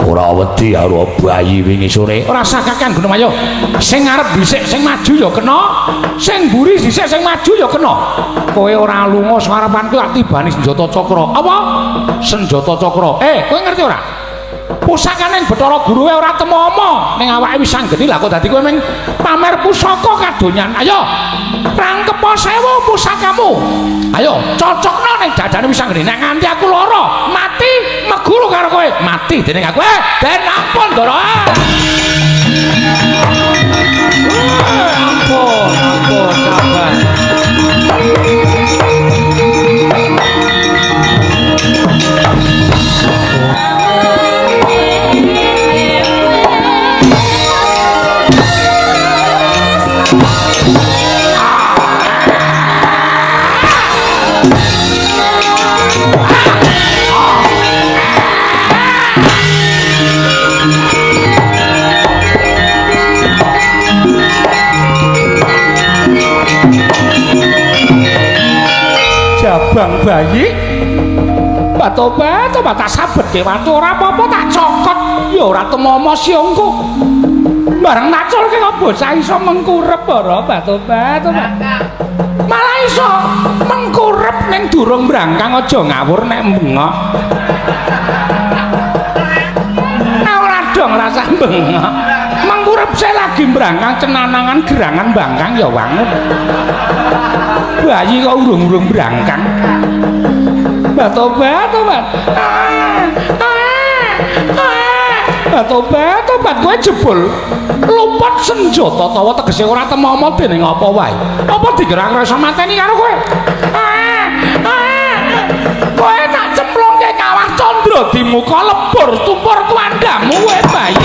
Ora wedi karo bayi wingi sore. Ora usah kakean Gunung ayo. Sing ngarep dhisik sing maju ya kena, sing mburi dhisik sing maju ya kena. Kowe ora lunga sarepanku tak tibani senjata cakra. Apa? Senjata cakra. Kowe ngerti ora? Pusakane Bathara Guru ora temomo ning awake wis anggeni lah kok dadi kowe ming pamer pusaka kadonyan. Ayo rangkepa sewu pusakamu. Ayo cocokno ning dadane wis anggeni. Nek nganti aku lara, mati meguru karo kowe. Mati dening aku. Den ampun Ndara. Ampun, ampun, sabar. Jabang bayi batobat tak sabetke watu ora apa-apa tak cokot ya ora temomo siongku bareng tak culke kok bocah iso mengkurep ora batobat malah iso mengkurep ning durung brangkang aja ngawur nek bengok nek ora dong rasah bengok mengkurep saya lagi brangkang cenanangan gerangan bangkang ya wangun bayi kok urung-urung brangkang batobat tobat batobat tobat kowe jebul luput senjata tawa tegese ora temomo dening apa wae apa dikira aku iso mateni karo kowe kowe tak cemplungke kawah candra di muka lebur tumpur tuandamu kowe bayi.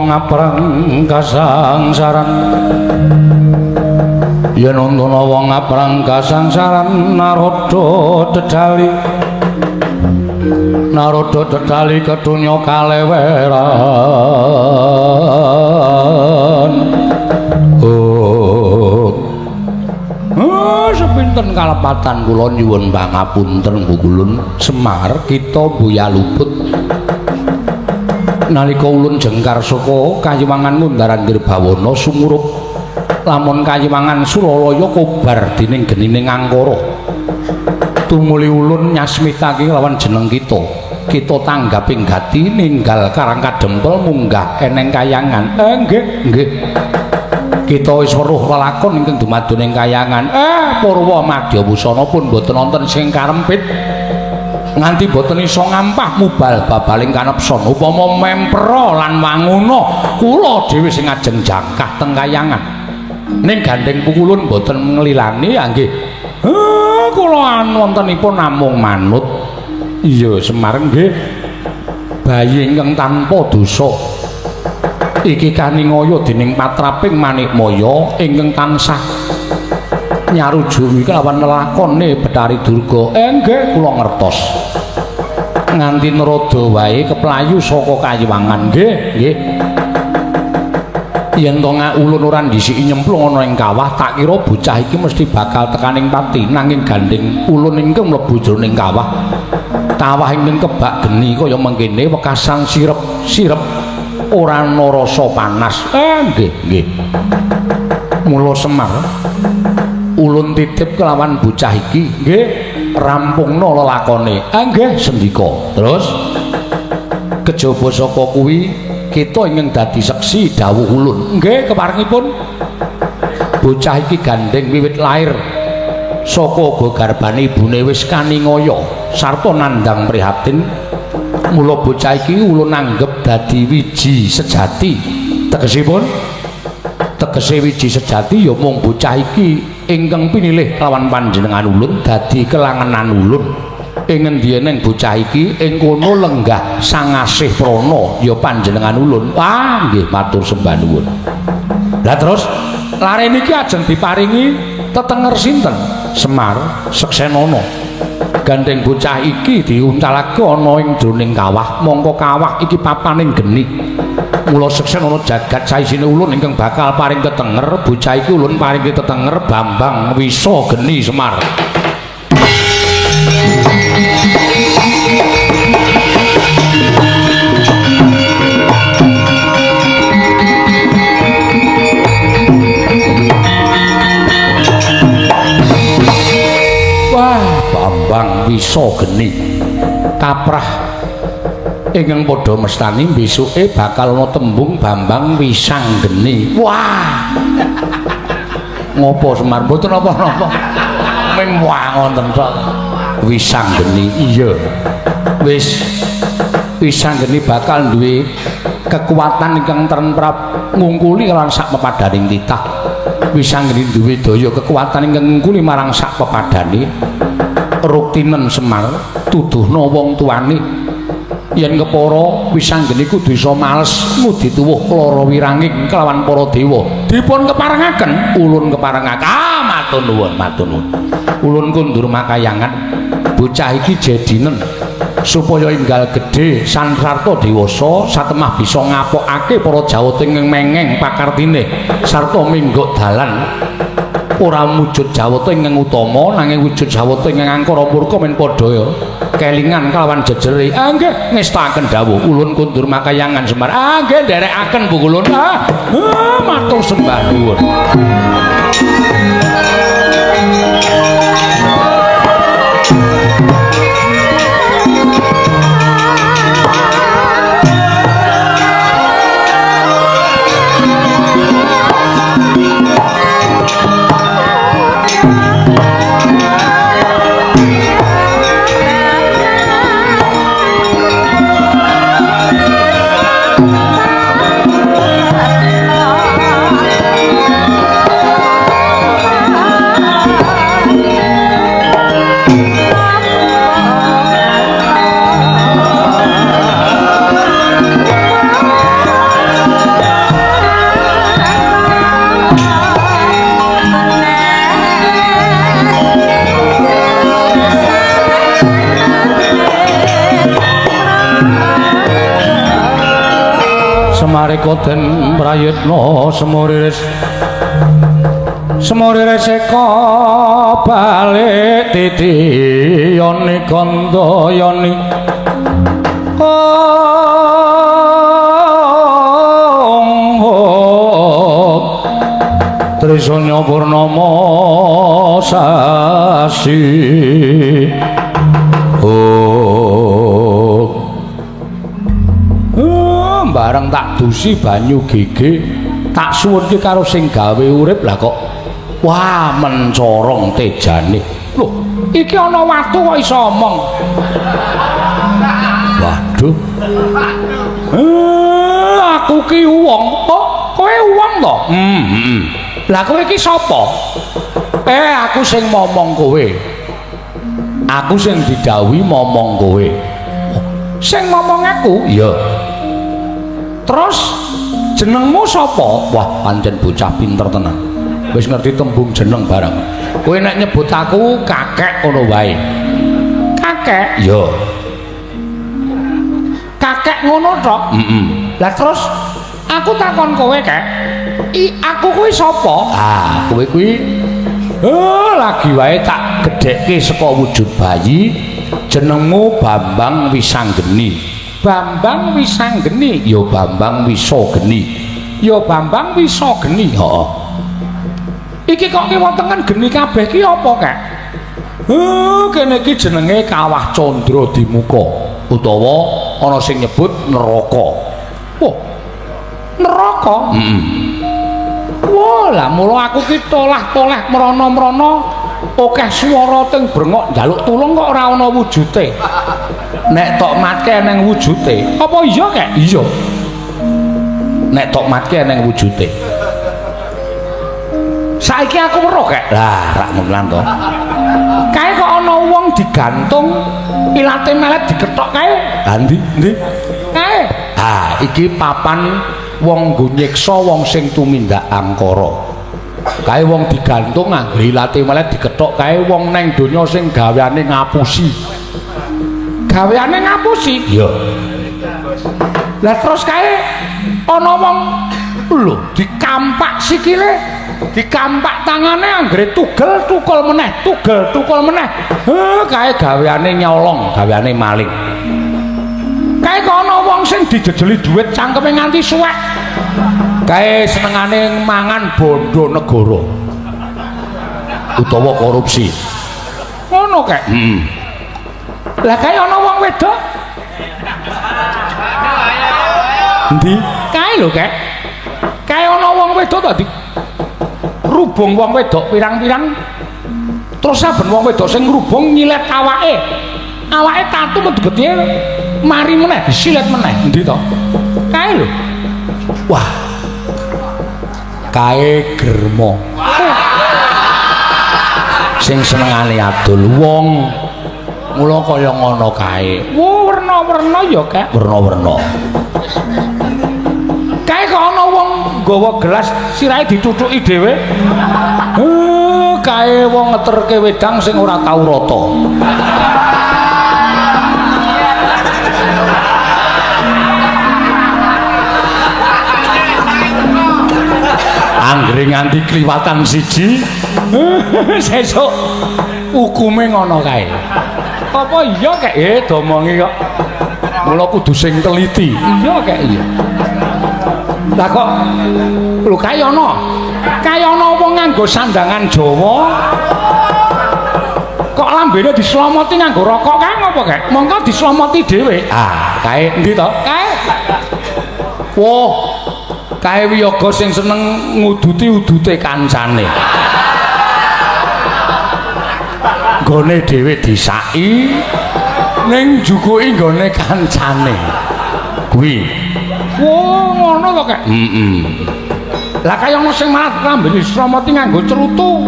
Aprang kasangsaran yen nuntuna wong aprang kasangsaran naroda dedali naroda dedali kedunya kaleweran. Oh, sepinten kalepatan kula nyuwun pangapunten Gugulun Semar kita buya luput nalika ulun jengkar saka kayiwangan Ngundharan Girbawana sumurup lamun kayiwangan Suralaya kobar dening genine Ngangkara tumuli ulun nyasmitake lawan jeneng kita kita tanggaping gati ninggal Karang Kadempel munggah eneng kayangan. Nggih nggih Kita wis weruh lelakon ingkang dumadon ing kayangan. Purwa Madya Busana pun boten wonten sing karempit. Nganti boten iso ngampah mubal babaling kanepson. Upama mempera lan wanguna kula dhewe sing ajeng jangkah teng kayangan. Ning gandeng pukulun boten nglilani nggih. Kula wontenipun namung manut. Iya Semar nggih. Bayi ingkang tanpa dosa iki kaningaya dening patraping Manikmaya ingkang tansah nyarujuwi kelawan lelakone Bathari Durga. Nggih kula ngertos. Nganti naroda wae keplayu saka kayiwangan. Nggih, nggih. Yen to ulun ora ndhisiki nyemplung ana ing kawah, tak kira bocah iki mesti bakal tekaning pati, nanging gandeng ulun ingkang mlebu jroning kawah. Kawah ingkang kebak geni kaya mengkene wekasan sirep-sirep ora ana rasa panas. Nggih, nggih. Mula Semar ulun titip kelawan bocah iki, nggih, rampungna lelakone. Nggih, sendika. Terus kejaba saka kuwi kita ingkang dadi seksi dawuh ulun. Nggih, keparengipun bocah iki gandeng wiwit lair saka garbane ibune wis kaningaya sarta nandhang prihatin. Mula bocah iki ulun anggep dadi wiji sejati. Tegesipun tegese wiji sejati ya mung bocah iki ingkang pinilih kelawan panjenengan ulun dadi kelangenan ulun. Ing ngendi eneng bocah iki ing kono lenggah Sang Asih Prana ya panjenengan ulun. Wah, nggih matur sembah nuwun. Lah terus lare niki ajeng diparingi tetenger sinten? Semar Seksenana. Gandeng bocah iki diuncalake ana ing jroning kawah, mongko kawah iki papaning geni. Mula Seksenana jagat saisine ulun ingkang bakal paring tetenger, bocah iki ulun paring tetenger Bambang Wisa Geni Semar. Wah, Bambang Wisa Geni kaprah ingkang padha mestani besuke bakal ana tembung Bambang Wisang Geni. Wah. Ngopo Semar? Mboten napa-napa. Ming wah ngoten tok. Wisang Geni. Iya. Wis Wisang Geni bakal duwe kekuatan ingkang tremprap ngungkuli lan sak pepadaning titah. Wisang Geni duwe daya kekuatan ingkang ngungkuli marang sak pepadane. Ruktinen Semar tuduhna wong tuane yen kepara Wisang Geni kudu iso males ngudi tuwuh lara wiranging kelawan para dewa. Dipun keparengaken, ulun keparengaken. Ah, matur nuwun, matur nuwun. Ulun kundur makayangan bocah iki jedinen supaya enggal gedhe sansarta dewasa satemah bisa ngapokake para jawata ingkang mengeng pakartine sarta minggok dalan. Ora wujud jawata ingkang utama nanging wujud jawata ingkang angkara murka men padha kelingan kelawan jejere. Ah nggih ngestakaken dawuh ulun kundur makayangan Semar. Ah nggih nderekaken Bu Kulun. Ah, matur sembah nuwun. Semarika den prayitna semuriris semuriris eka balik titiyani kandayani Trisanya purnama sasi. Oh, bareng tak dusi banyu gege Tak suwunke karo sing gawe urip lah kok wah mencorong tejane. Loh, iki ana watu kok iso omong. Waduh. Aku ki wong. Oh, kowe wong to? Heeh. Lah kowe iki sapa? Aku sing momong kowe. Aku sing didhawuhi momong kowe. Sing momong aku? Iya. Terus jenengmu sapa? Wah, pancen bocah pinter tenan. Wis ngerti tembung jeneng barang. Kowe nek nyebut aku kakek ngono wae. Kakek? Iya. Kakek ngono tok? Heeh. Lah terus aku takon kowe, Kek. Aku kuwi sapa? Ah, kowe kuwi lagi wae tak gedhekke saka wujud bayi, jenengmu Bambang Wisanggeni. Bambang Wisanggeni? Ya Bambang Wisageni. Ya Bambang Wisageni. Heeh. Iki kok kiwa tengen geni kabeh ki apa, Kek? Kene iki jenenge Kawah Candra Dimuka utawa ana sing nyebut neraka. Wah. Neraka? Heeh. Wah, lah mula aku ki tolah-toleh mrana-mrana akeh swara teng brengok njaluk tulung kok ora ana wujute. Nek tok matke eneng wujute. Apa iya, Kek? Iya. Nek tok matke eneng wujute. Saiki aku weruh, Kek. Lah, rak ngono to. Kae kok ana wong digantung ilate melet dikethok kae. Lah ndi? Ndi? Kae. Ah, iki papan wong nggo nyiksa wong sing tumindak angkara. Kae wong digantung anggere ilate melet dikethok kae wong neng donya sing gaweane ngapusi. Gaweane ngapusi? Iya. Lah terus kae ana wong lho dikampak sikile, dikampak tangane anggere tugel tukul meneh, tugel tukul meneh. Kae gaweane nyolong, gaweane maling. Kae kok ana wong sing dijejeli dhuwit cangkeme nganti suwek. Kae senengane mangan bondo negara utawa korupsi. Ngono kek. Heeh. Lah kae ana wong wedok. Endi? Kae lho, Kek. Kae ana wong wedok to dirubung wong wedok pirang-pirang. Terus saben wong wedok sing ngrubung nyilet awake. Awake tatu metu getihe mari meneh disilet meneh. Endi to? Kae lho. Wah. Kae germo. Sing senengane adol wong. Mula kaya ngono kae. Wah, werna-werna ya, Kek. Werna-werna. Kae kok ana wong nggawa gelas sirahe dithuthuki dhewe. Kae wong ngeterke wedang sing ora tau rata. Anggere nganti kliwatan siji, sesuk hukume ngono kae. Apa iya, Kek? Domongi kok. Mula kudu sing teliti. Iya, Kek, iya. Lah kok lho kae ana. Kae ana wong nganggo sandangan Jawa. Kok lambene dislomoti nganggo rokok kae ngopo, Kek? Mongko dislomoti dhewe. Ah, kae endi to? Kae. Wah, kae wiyaga sing seneng nguduti-udute kancane. Nggone dhewe disaki ning njukuki nggone kancane. Kuwi. Wah, ngono to, Kek? Heeh. Lah kaya ana sing malah lambene dislomoti nganggo cerutu.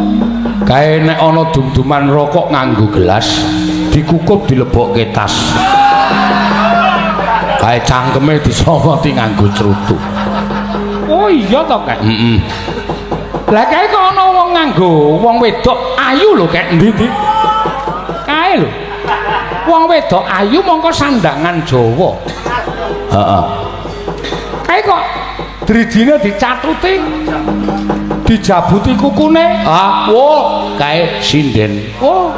Kae nek ana dum-duman rokok nganggo gelas, dikukup dilebokke tas. Kae cangkeme dislomoti nganggo cerutu. Oh iya to, Kek? Heeh. Lah kae kok ana wong nganggo wong wedok ayu lho, Kek. Endi-endi? Kae lho. Wong wedok ayu mongko sandangan Jawa. Heeh. Kae kok drijine dicathuti, dijabuti kukune. Ah, wo, kae sinden. Oh.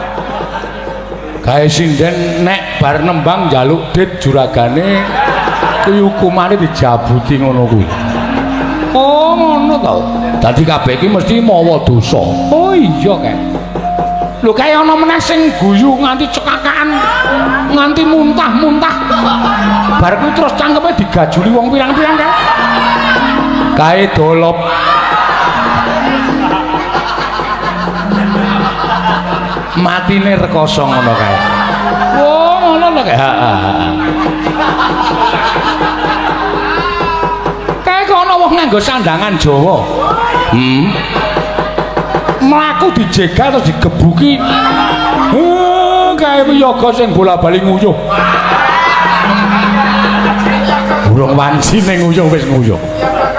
Kae sinden nek bar nembang njaluk dit juragane kuwi hukumane dijabuti ngono kuwi. Oh, ngono to. Dadi kabeh iki mesti mawa dosa. Oh iya, Kek. Lho kae ana meneh sing guyu nganti cekakaan, nganti muntah-muntah. Bar kuwi terus cangkeme digajuli wong pirang-pirang kae. Kae dolop. Matine rekoso ngono kae. Oh, ngono lho kae. Heeh, heeh. Kae kok ana wong nganggo sandangan Jawa. Mlaku dijegal terus digebuki. Kae wiyaga sing bola-bali nguyuh. Burung wancine nguyuh wis nguyuh.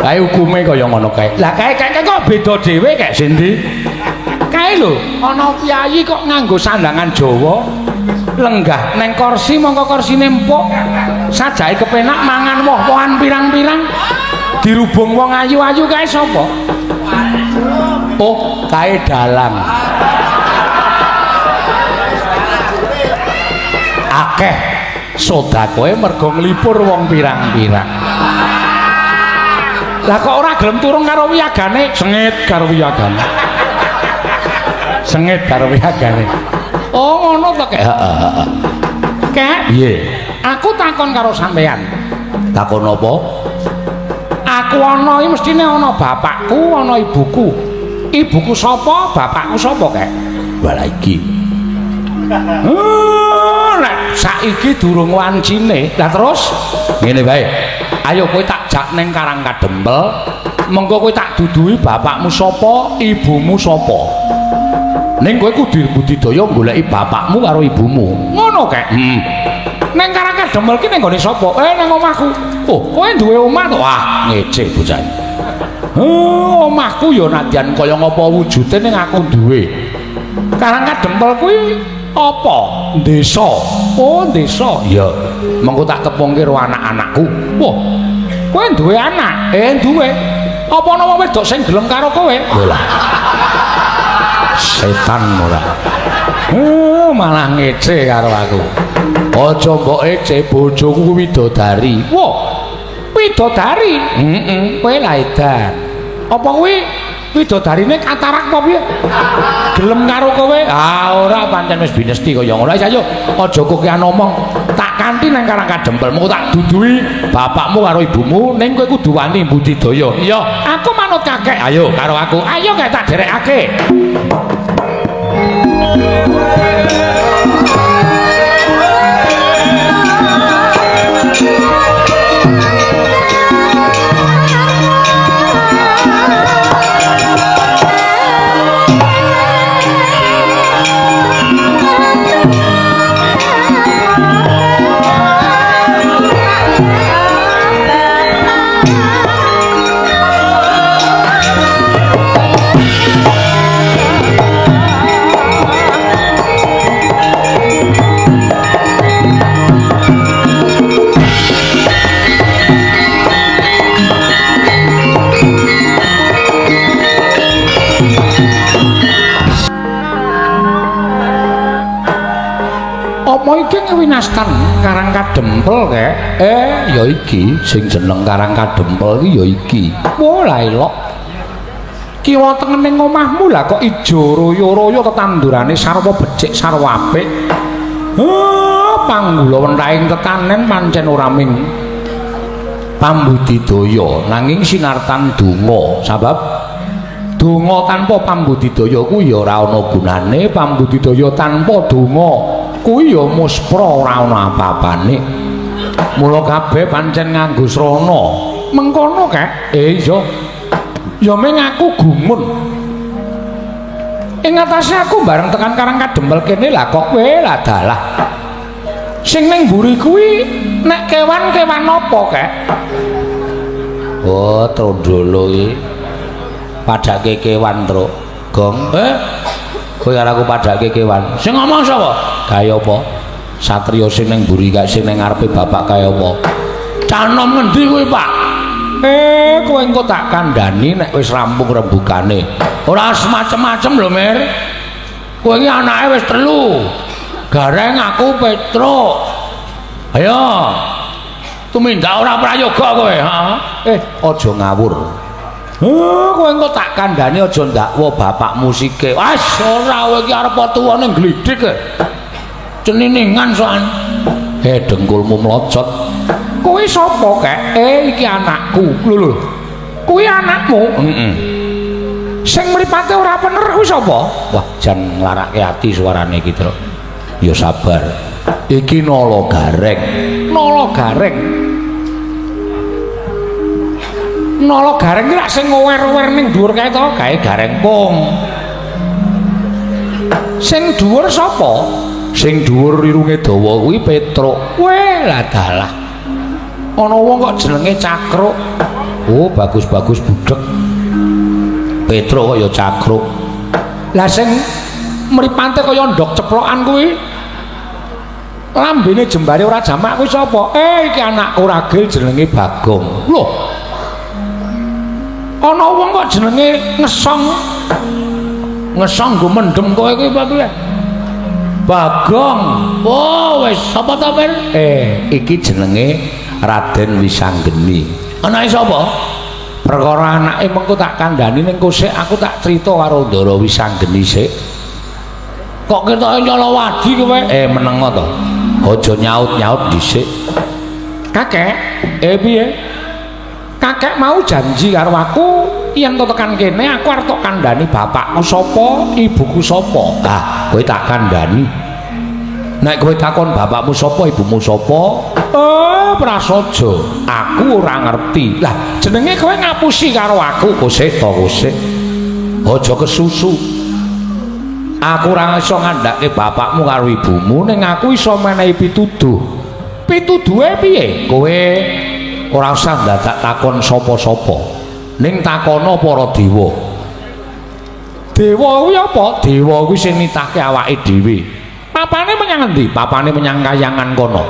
Kae hukume kaya ngono kae. Lah kae kae kok beda dhewe kae sindi. Kae lho, ana piyayi kok nganggo sandangan Jawa, lenggah neng kursi mongko kursine empuk, sajake kepenak mangan woh-wohan pirang-pirang, dirubung wong ayu-ayu kae sapa? Oh, kae dalang. Akeh sedekahe mergo nglipur wong pirang-pirang. Lah kok ora gelem turun karo wiyagane? Sengit karo wiyagane. Sengit karo wiyagane. Oh, ngono to, Kek? Heeh, heeh. Kek, piye? Aku takon karo sampean. Takon apa? Aku ana iki mestine ana bapakku, ana ibuku. Ibuku sapa? Bapakku sapa, Kek? Walah iki. Nek saiki durung wancine. Lah terus ngene wae. Ayo kowe tak jak ning Karang Kadempel, mengko kowe tak duduhi bapakmu sapa, ibumu sapa. Ning kowe kudu budidaya goleki bapakmu karo ibumu. Ngono, Kek? Heeh. Ning Karang Kadempel ki ning gone sapa? Nang omahku. Oh, kowe duwe omah to? Wah, ngece bocah. Omahku ya nadyan kaya ngapa wujude ning aku duwe. Karang Kadempel kuwi apa? Desa. Oh, desa. Iya. Mengko tak tepungke karo anak-anakku. Wah. Kowe duwe anak? Duwe. Apa ana wong wedok sing gelem karo kowe? Lho lah. Setan ora. Malah ngece karo aku. Aja mbok ece, bojoku kuwi widodari. Wah. Widodari? Heeh, kowe lah edan. Apa kuwi widodarine katarak apa piye? Gelem karo kowe? Ah, ora, pancen wis binesti kaya ngono. Ayo aja kokean omong. Tak kanthi nang Karang Kadempel, mengko tak duduhi bapakmu karo ibumu, ning kowe kudu wani budidaya. Iya, aku manut kakek. Ayo karo aku. Ayo kek tak derekake. Apa iki winastan Karang Kadempel, Kek? Ya iki sing jeneng Karang Kadempel iki ya iki. Wah, lah elok. Kiwa tengen ning omahmu lah kok ijo royo-royo tetandurane sarwa becik sarwa apik. Panggula wentahing tetanen pancen ora ming pambudidaya nanging sinartan donga. Sebab donga tanpa pambudidaya kuwi ya ora ana gunane, pambudidaya tanpa donga kuwi ya muspra ora ana apa-apane. Mula kabeh pancen nganggo srana. Mengkono, Kek? Iya. Ya ming aku gumun. Ing atase aku bareng tekan Karang Kadempel kene lah kok kowe lah dalah. Sing ning mburi kuwi nek kewan-kewan apa, Kek? Oh, trondolo iki. Padake kewan, Truk. Gong. Kowe karo aku padake kewan. Sing ngomong sapa? Kaya apa? Satriya sing ning mburi kae sing ning ngarepe bapak kaya apa? Cah nom ngendi kuwi, Pak? Kowe engko tak kandhani nek wis rampung rembugane. Ora semacem-macem lho, Mir. Kowe iki anake wis 3. Gareng aku Petruk. Ayo. Tumindak ora prayoga kowe, ha? Aja ngawur. Kowe engko tak kandhani aja ndakwa bapakmu sike. Wes ora kowe iki arep tuwa ning glidhik. Ceniningan soan. Dengkulmu mlocot. Kowe sapa, Kek? Iki anakku. Lho lho. Kuwi anakmu? Heeh. Sing mripate ora bener kuwi sapa? Wah, jan nglarake ati suarane iki, Truk. Ya sabar. Iki Nala Gareng. Nala Gareng. Nala Gareng ki lak sing ngower-ower ning dhuwur kae to, gawe gareng pung. Sing dhuwur sapa? Sing dhuwur irunge dawa kuwi Petruk. Weh, lah dalah. Ana wong kok jenenge Cakruk. Oh, bagus-bagus budhek. Petruk kok ya Cakruk. Lah sing mripate kaya ndok ceplokan kuwi lambene jembare ora jamak kuwi sapa? Eh, iki anakku ragil jenenge Bagong. Loh. Ana wong kok jenenge Ngesong. Ngesong nggo mendem kowe kuwi apa piye? Bagong. Oh, wis sapa ta, Pir? Eh, iki jenenge Raden Wisanggeni. Anake sapa? Perkara anake mengko tak kandhani ning kosek aku tak crita karo Ndara Wisanggeni sik. Kok ketoke nyalawadi kowe? Eh, menengo to. Aja nyaut-nyaut dhisik. Kakek, eh piye? Kakek mau janji karo aku yen to tekan kene aku arep tok kandhani bapakku sapa, ibuku sapa. Ah, kowe tak kandhani. Nek kowe takon bapakmu sapa, ibumu sapa? Eh, prasaja, aku ora ngerti. Lah, jenenge kowe ngapusi karo aku, kosek to kosek. Aja kesusu. Aku ora iso ngandhake bapakmu karo ibumu, ning aku iso menehi pituduh. Pituduhe piye? Kowe ora usah dadak takon sapa-sapa. Ning takono para dewa. Dewa kuwi apa? Dewa kuwi sing nitahke awake dhewe. Papane menyang endi? Papane menyang kayangan kono.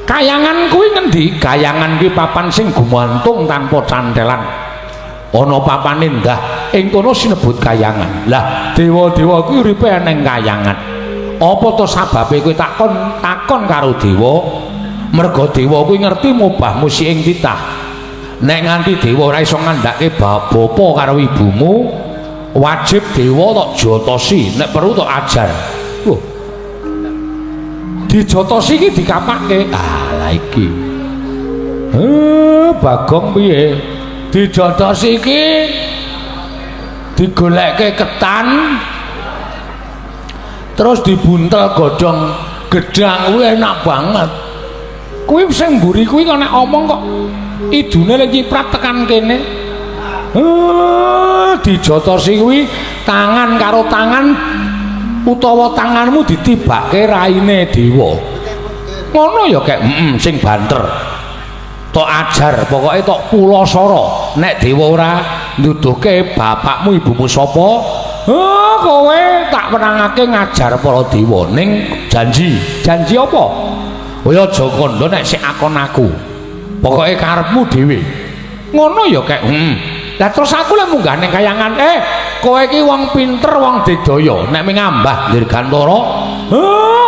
Kayangan kuwi ngendi? Kayangan kuwi papan sing gumantung tanpa cantelan. Ana papane ndah ing kono sinebut kayangan. Lah, dewa-dewa kuwi uripe ning kayangan. Apa to sababe kowe takon takon karo dewa? Merga dewa kuwi ngerti mubah musik ing titah. Nek nganti dewa ora iso ngandhake bapa karo ibumu, wajib dewa tok jotosi, nek perlu tok ajar. Loh. Dijotosi iki dikapake. Ah, lah iki. Bagong piye? Dijotosi iki digolekke ketan terus dibuntel godhong gedang kuwi enak banget. Kuwi sing mburi kuwi kok nek omong kok idune lek nyiprat tekan kene. Dijotosi kuwi tangan karo tangan utawa tanganmu ditibake raine dewa. Ngono ya kek, heeh, sing banter. Tok ajar, pokoke tok pulasara. Nek dewa ora nduduhke bapakmu ibumu sapa, kowe tak wenangake ngajar para dewa ning janji. Janji apa? Kowe aja kandha nek sik akon aku. Pokoke karepmu dhewe. Ngono ya kek, heeh. Lah terus aku lek munggah ning kayangan, kowe iki wong pinter, wong digdaya, nek mingambah dirgantara,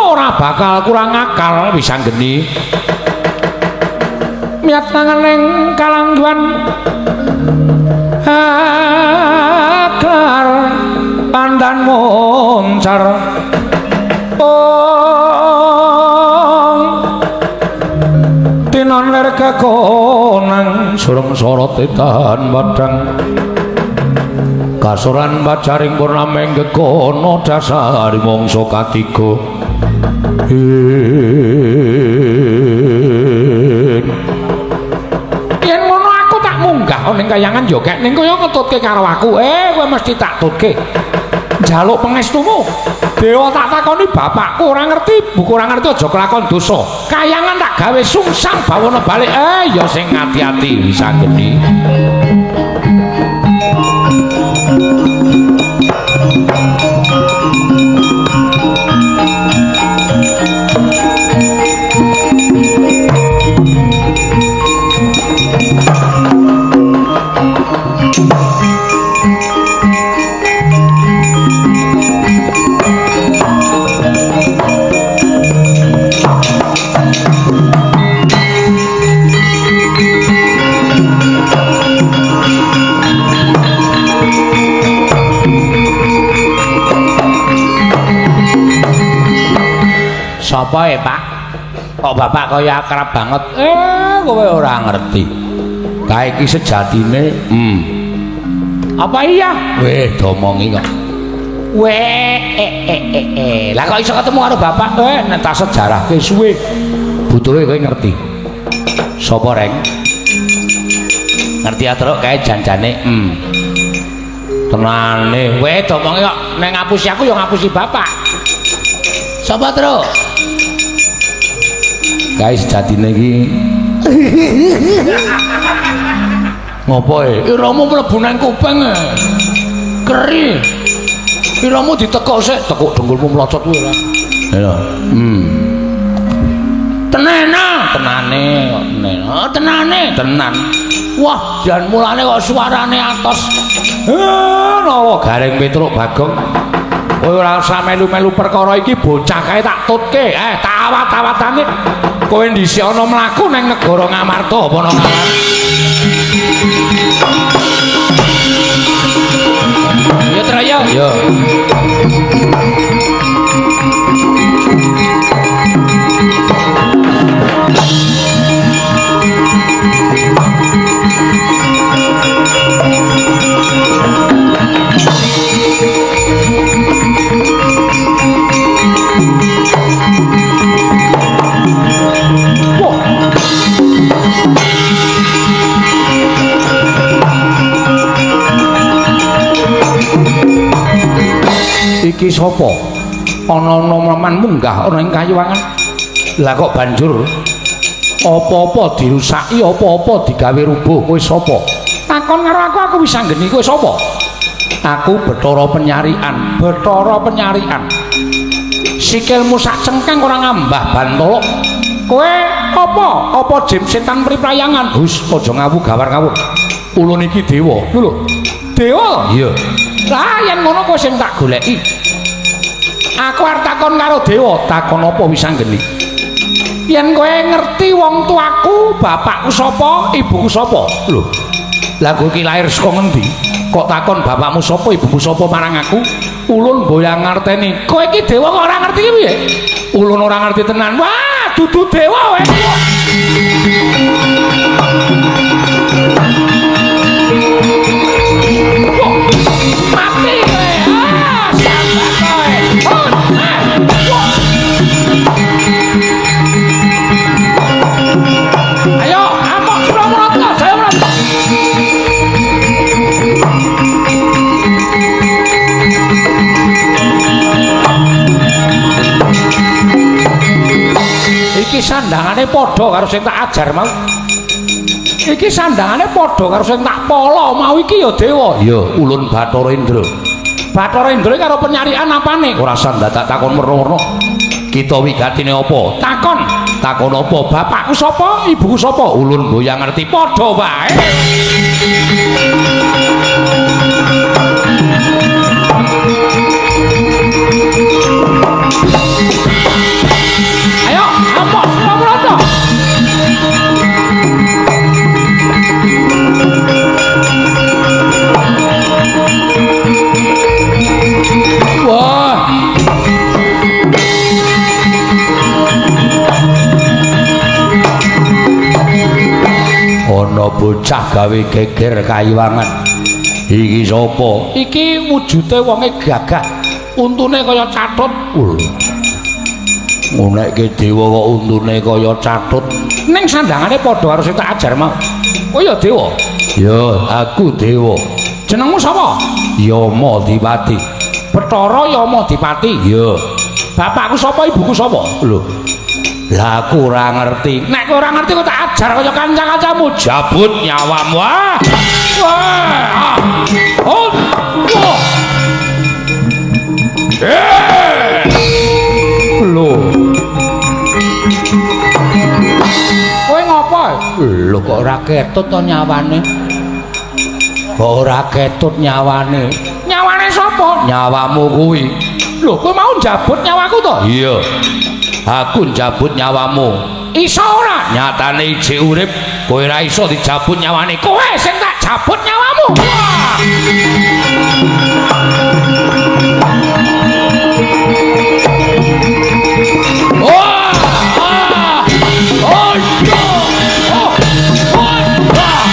ora bakal kurang akal Wisanggeni. Miat tangan ning kalangguan akar pandan moncar. Ong tinon ler kekonang surem sorote tahan padang kasoran pacaring purnameng gekono dasar mangsa katiga. Yen ngono aku tak munggah ning kayangan yo kek ning kaya ngetutke karo aku. Kowe mesti tak tutke. Njaluk pangestumu. Dewa tak takoni bapakku ora ngerti, buku ora ngerti aja kelakon dosa. Kayangan tak gawe sungsang bawana balik. Ya sing ati-ati Wisanggeni. Sapa e, Pak? Kok bapak kaya akrab banget? Kowe ora ngerti. Kae iki sejatine Apa iya? Weh, domongi kok. Weh, Lah kok iso ketemu karo bapak? Nek tak sejarahke suwe. Butuhe kowe ngerti. Sapa, Reng? Ngerti atruk kae janjane. Tenane. Weh, domongi kok nek ngapusi aku ya ngapusi bapak. Sapa, Truk? Kae sejatine iki ngopo e? Iramu mlebu nang kuping e. Keri. Iramu ditekuk sik, tekuk dengkulmu mlocot kuwi ora. Lho. Tenana, tenane kok tenan. Oh, tenane, tenan. Wah, jan mulane kok suarane atos. Nawa Gareng Petruk Bagong. Kowe ora usah melu-melu perkara iki, bocah kae tak tutke. Tak awat-awatane. Kowe dhisik ana mlaku nang negara Ngamarta apa nang Ngamarta? Ya Traya. Ya. Wah. Iki sapa? Ana noman munggah ana ing kayuwangan. Lah kok banjur apa-apa dirusaki, apa-apa digawe rubuh, kowe sapa? Takon karo aku, aku wis anggeni kowe sapa? Aku Bathara Penyarian, Bathara Penyarian. Sikilmu sak cengkeng ora ngambah bantala. Kowe apa? Apa jim setan priprayangan? Hus, aja ngawu gawar ngawur. Ulun iki dewa. Lho. Dewa? Iya. Lah yen ngono kowe sing tak goleki. Aku arep takon karo dewa, takon apa wis anggeni? Yen kowe ngerti wong tuaku, bapakku sapa, ibuku sapa? Lho. Lah kowe iki lahir saka ngendi? Kok takon bapakmu sapa, ibumu sapa marang aku? Ulun boyang ngerteni. Kowe iki dewa kok ora ngerti piye? Ulun ora ngerti tenan. Wah, dudu dewa kowe. Mati kowe. Ah, sambat kowe. Oh, ah. Wah. Ayo, amok Suramrata, Jayamrata. Iki sandangane padha karo sing tak ajar mau. Iki sandangane padha karo sing tak pala mau iki ya dewa. Ya, ulun Bathara Indra. Bathara Indra karo penyarian apane? Ora usah ndadak takon werna-werna. Kita wigatine apa? Takon. Takon apa? Bapakku sapa? Ibuku sapa? Ulun boyang ngerti padha wae. Ayo, amok Suramrata. Wah. Ana bocah gawe geger kayiwangan. Iki sapa? Iki wujude wonge gagah. Untune kaya catut. Ngunekke dewa kok untune kaya catut. Ning sandangane padha karo sing tak ajar mau. Oh ya dewa. Ya, aku dewa. Jenengmu sapa? Yama Dipati. Bathara Yama Dipati. Ya. Bapakku sapa, ibuku sapa? Lho. Lah aku ora ngerti. Nek kowe ora ngerti kok tak ajar kaya kanca-kancamu. Jabut nyawamu. Wah. Wah. Oh. Wah. Lho. Kowe ngopo? Lho kok ora ketut to nyawane? Kok ora ketut nyawane? Nyawane sapa? Nyawamu kuwi. Lho, kowe mau njabut nyawaku to? Iya. Aku njabut nyawamu. Iso ora? Nyatane ijik urip, kowe ora iso dijabut nyawane. Kowe sing tak jabut nyawamu. Wah. Wah. Ah. Oh, iya. Oh. Oh. Wah.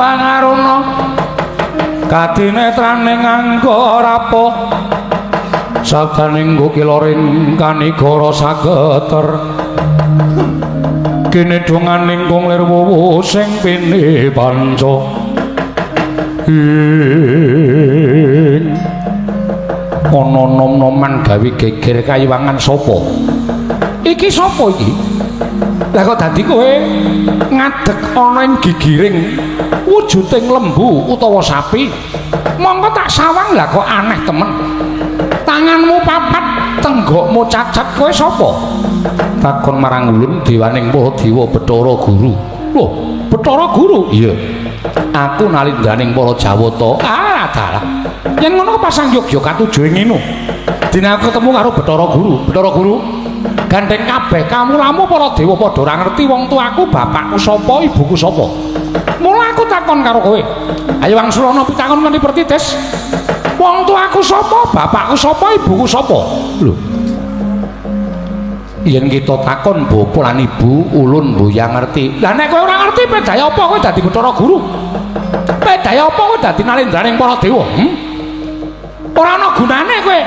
Pangaruna kadinetraning angga rapuh sabdaning kukiloring kanigara sageter kene donganing kung lir wuwu sing pini panca ing ana nom-noman gawe geger kayiwangan sapa iki sapa iki lah kok dadi kowe ngadeg ana ing gigiring wujuding lembu utawa sapi mongko tak sawang lah kok aneh temen tanganmu papat tenggokmu cacat kowe sapa takon marang ulun dewaning para dewa Bathara Guru. Lho, Bathara Guru? Iya. Aku nalindaning para Jawata. Ah, dalah. Yen ngono pasang yogya katuju ing ngene. Dene aku ketemu karo Bathara Guru. Bathara Guru, gandeng kabeh kamulamu para dewa padha ora ngerti wong tuaku, bapakku sapa, ibuku sapa. Mula aku takon karo kowe. Ayo wangsulana pitakon kanthi pertitis. Wong tuaku sapa, bapakku sapa, ibuku sapa? Lho. Yen kita takon bapa lan ibu, ulun mboyang ngerti. Lah nek kowe ora ngerti pedaya apa kowe dadi Bathara Guru? Pedaya apa kowe dadi nalendraning para dewa? Ora ana gunane kowe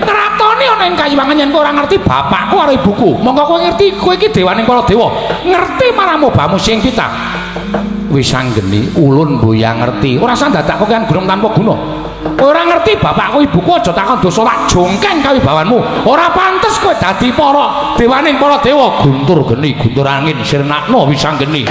ngratoni ana ing kayiwangan yen kowe ora ngerti bapakku karo ibuku. Monggo kowe ngerti kowe iki dewaning para dewa. Ngerti marang mobamu sing kita. Wis anggeni ulun mboyang ngerti. Ora usah dadak kokean gunung tanpa guna. Ora ngerti bapakku ibuku aja takon dosa tak jongkeng kawibawanmu. Ora pantes kowe dadi para dewaning para dewa. Guntur geni, guntur angin sirnakno wis anggeni.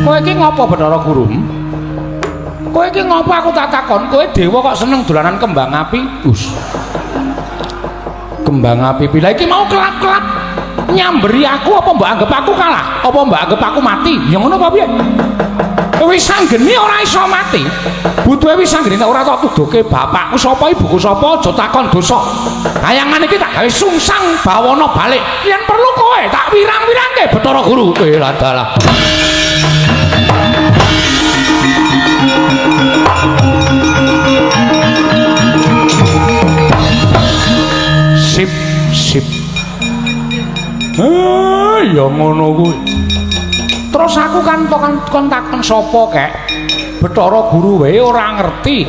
Kowe iki ngopo Bathara Guru? Kowe iki ngopo aku tak takon? Kowe dewa kok seneng dolanan kembang api? Us. Kembang api pila iki mau kelap-kelap nyamberi aku apa mbok anggap aku kalah? Apa mbok anggap aku mati? Ya ngono apa piye? Wis anggeni ora iso mati. Butuhe wis anggeni nek ora tok tuduhke bapakku sapa ibuku sapa aja takon dosa. Kayangan iki tak gawe sungsang bawana balik. Yen perlu kowe tak wirang-wirangke Bathara Guru. Eh dalah. Sip, sip. Ya ngono kuwi. Terus aku kan kon takon sapa kek? Bathara Guru wae ora ngerti.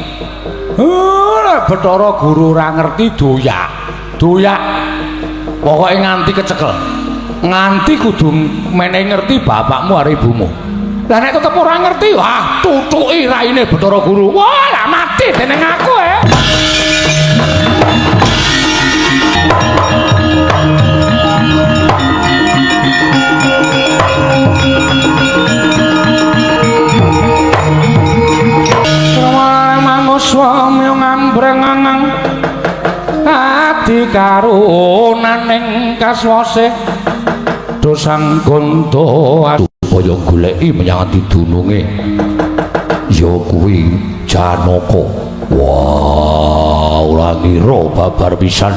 Bathara Guru ora ngerti doyak. Doyak. Pokoke nganti kecekel. Nganti kudu menehi ngerti bapakmu karo ibumu. Lah nek tetep ora ngerti, wah tutuki raine Bathara Guru. Wah, lah mati dening aku eh. Manuswa ngambreng adi karunaning kaswase dosang gondo supaya goleki menyang dununge ya kuwi Janaka. Wah, ora ngira babar pisan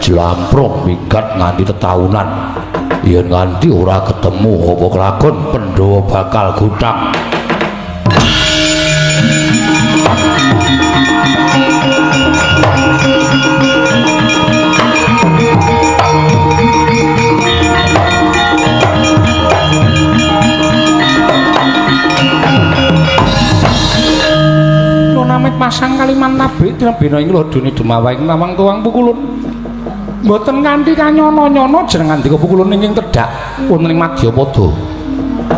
jlamprong minggat nganti tetaunan yen nganti ora ketemu apa kelakon Pandhawa bakal gutang. Namit pasang kaliman tabik tinebena ing lodone Demawa ing Tawang Tuwang Pukulun. Mboten kanthi kanyono-nyono jeneng ngandika Pukulun ingkang tedhak wonten ing Madyapada.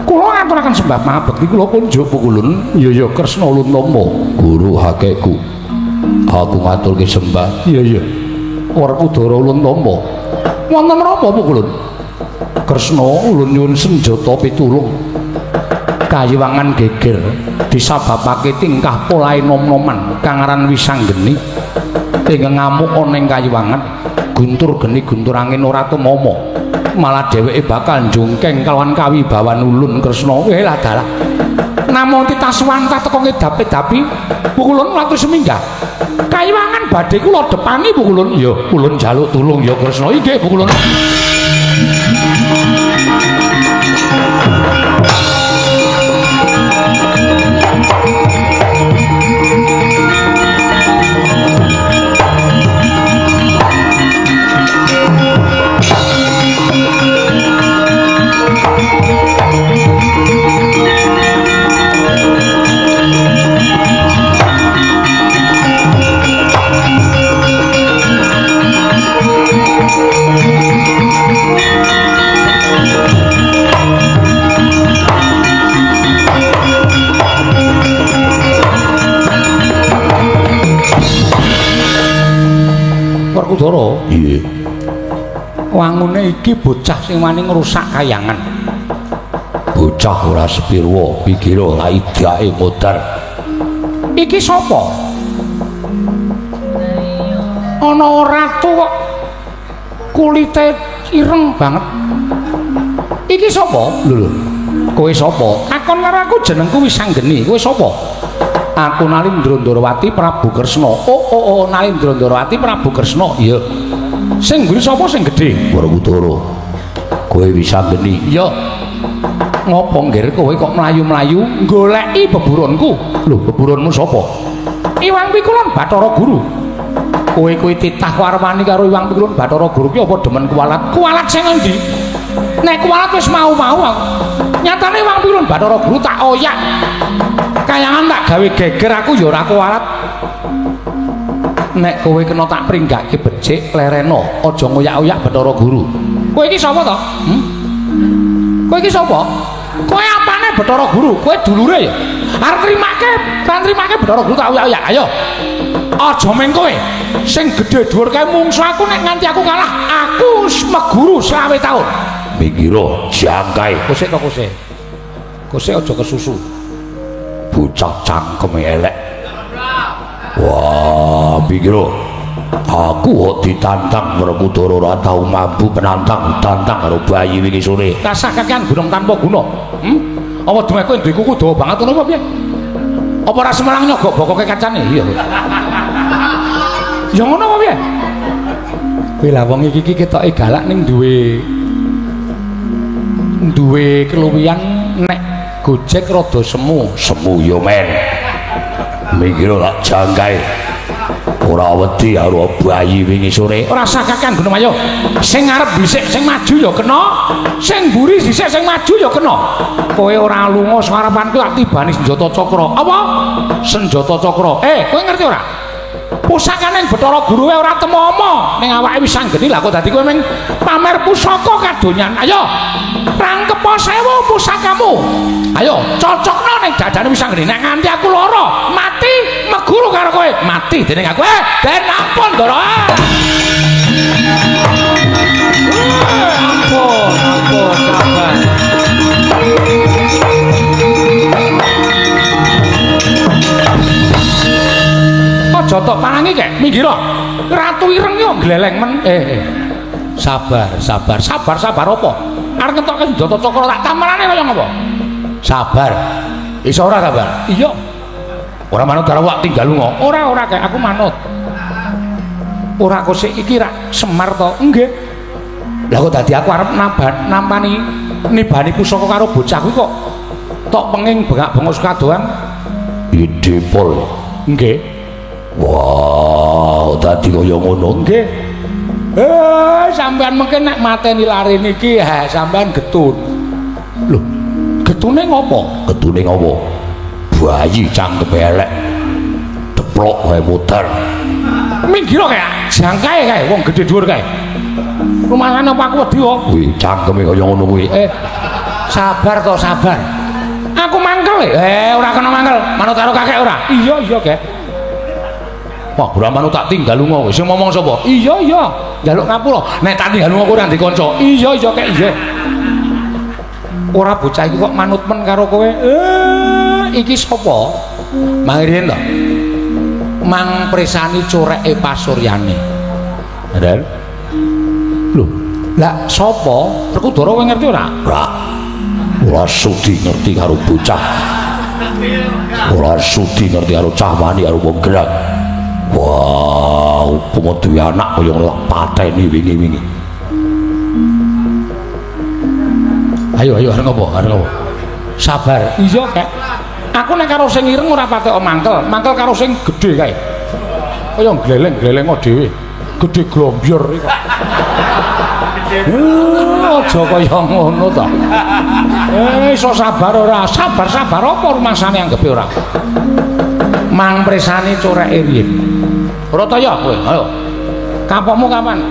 Kula ngaturaken sembah pangabekti kula kunjuk Pukulun. Iya ya Kresna ulun tampa guru hakeku. Aku ngaturke sembah. Iya ya. Werkudara ulun tampa. Wonten menapa Pukulun? Kresna ulun nyuwun senjata pitulung. Kayiwangan geger disababake tingkah polahe nom-noman kang aran Wisanggeni ingkang ngamuk ana ing kayiwangan guntur geni guntur angin ora tumama malah dheweke bakal njungkeng kalawan kawibawan ulun Kresna. Lah dalah namung titaswantah teka ngedapi-dapi Pukulun latur seminggah kayiwangan badhe kula depani Pukulun. Ya ulun njaluk tulung ya Kresna. Inggih Pukulun. Werkudara. Iya. Wangune iki bocah sing wani ngrusak kayangan. Bocah ora sepirwa, pikira laidake modar. Iki sapa? Ana ratu kok kulite ireng banget. Iki sapa? Lho lho. Kowe sapa? Takon karo aku jenengku Wisanggeni. Kowe sapa? Aku Nalindra Ndrawati Prabu Kresna. Oh oh oh Nalindra Ndrawati Prabu Kresna. Iya. Sing mburi sapa sing gedhe? Werkudara. Kowe Wisanggeni. Iya. Ngopo nggir kowe kok mlayu-mlayu goleki beburonku? Lho, beburonmu sapa? Iwang Pikulun Bathara Guru. Kowe kuwi titah warwani karo Iwang Pikulun Bathara Guru ki apa demen kuwalat? Kuwalat sing endi? Nek kuwalat wis mau-mau aku. Nyatane Iwang Pikulun Bathara Guru tak oyak. Kayangan tak gawe geger aku ya ora kuwalat. Nek kowe kena tak pringgake becik lereno, aja ngoyak-oyak Bathara Guru. Kowe iki sapa to? Hmm? Kowe iki sapa? Kowe apane Bathara Guru? Kowe dulure ya? Arep nrimake, ra nrimake Bathara Guru tak oyak-oyak. Ayo. Aja meng kowe. Sing gedhe dhuwur kae mungsu aku nek nganti aku kalah, aku meguru 25 taun. Minggiro jangkae. Kosek to kosek. Kosek aja kesusu. Bocah cangkeme elek. Wah, pikira aku kok ditantang Werkudara ora tau mampu penantang tantang karo bayi wingi sore. Rasah kakean gunung tanpa guna. Hmm? Apa duwe kowe duwe kuku dawa banget ngono apa piye? Apa ora semelang nyogok bokoke kacane? Iya. Ya ngono apa piye? Kowe lah wong iki iki ketoke galak ning duwe keluwihan nek Gojek rada semu. Semu yo men. Minggiro lak jangkae. Ora wedi karo bayi wingi sore. Ora usah kakean gunung ayo. Sing ngarep dhisik sing maju ya kena, sing mburi dhisik sing maju ya kena. Kowe ora lunga sarepanku tak tibani senjata cakra. Apa? Senjata cakra. Kowe ngerti ora? Pusakane Bathara Guru wae ora temomo ning awake wis anggeni lah kok dadi kowe mung pamer pusaka kadonyan. Ayo. Rangkepa sewu pusakamu. Ayo, cocokno ning dadane wis anggeni. Nek nganti aku lara, mati meguru karo kowe. Mati dening aku. Den ampun, Ndara. Ampun, ampun, sabar. Aja tok parangi kek, minggir. Ratu ireng yo gleleng men. Sabar, sabar, sabar, sabar apa? Arep ngetokke senjata cakra tak tamarane kaya ngapa? Sabar. Iso ora sabar? Iya. Ora manut karo wak tinggal lunga. Ora, ora kek aku manut. Ora kosik iki rak Semar to? Nggih. Lah kok dadi aku arep nampani nibani pusaka karo bocah kuwi kok tok penging bengak-bengok kadoan. Ide pol. Nggih. Wah, dadi kaya ngono. Nggih. Sampean mungkin nek mateni lare niki, ha sampean getun. Lho, getune ngopo? Getune ngopo? Bayi cangkeme elek. Deplok wae muter. Minggir kae, jangkae kae wong gedhe dhuwur kae. Rumasane apa aku wedi kok? Kuwi cangkeme kaya ngono kuwi. Sabar to, sabar. Aku mangkel. Ora kena mangkel. Manut karo kakek ora? Iya, iya, Kek. Wah, ora manut tak tinggal lunga kowe. Sing ngomong sapa? Iya, iya. Njaluk ngapura. Nek tak tinggal lunga kowe ora ndek kanca. Iya, iya, Kek, iya. Ora bocah iki kok manut men karo kowe. Iki sapa? Mang riyen to. Mang presani coreke pasuryane. Padahal. Lho, lah sapa? Werkudara kowe ngerti ora? Ora. Ora sudi ngerti karo bocah. Ora sudi ngerti karo cah wani karo wong gerak. Wah, upama duwe anak kaya ngono tak pateni wingi-wingi. Ayo, ayo arep ngopo? Arep ngopo? Sabar. Iya, Kek. Aku nek karo sing ireng ora patek mangkel, mangkel karo sing gedhe kae. Kaya gleleng-gleleng dhewe. Gedhe glombyur iki kok. Aja kaya ngono to. Iso sabar ora? Sabar-sabar apa rumasane anggepe ora? Mang presani coreke riyin. Ora ta ya kowe? Ayo. Kapokmu kapan?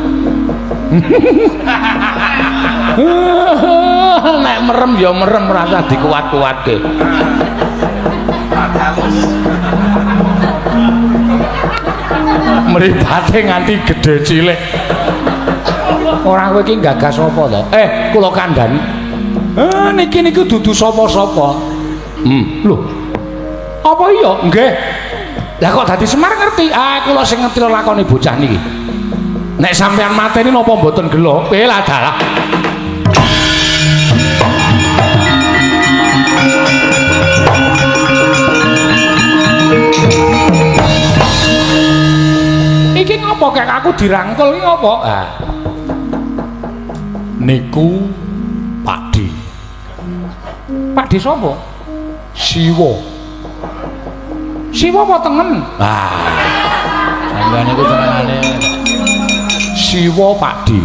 Nek merem ya merem ora usah dikuat-kuatke. Mripate nganti gedhe cilik. Ora kowe iki gagas apa to? Kula kandhani. Niki niku dudu sapa-sapa. Lho. Apa iya? Nggih. Lah kok dadi Semar ngerti? Ah, kula sing ngerti lakone bocah niki. Nek sampean mateni napa mboten gelo? Lah dalah. Iki ngopo kek aku dirangkul iki ngopo? Ah. Niku Pakde. Pakde sapa? Siwa. Siwa apa tengen? Ah. Sampeyan niku senengane Siwa Pakde.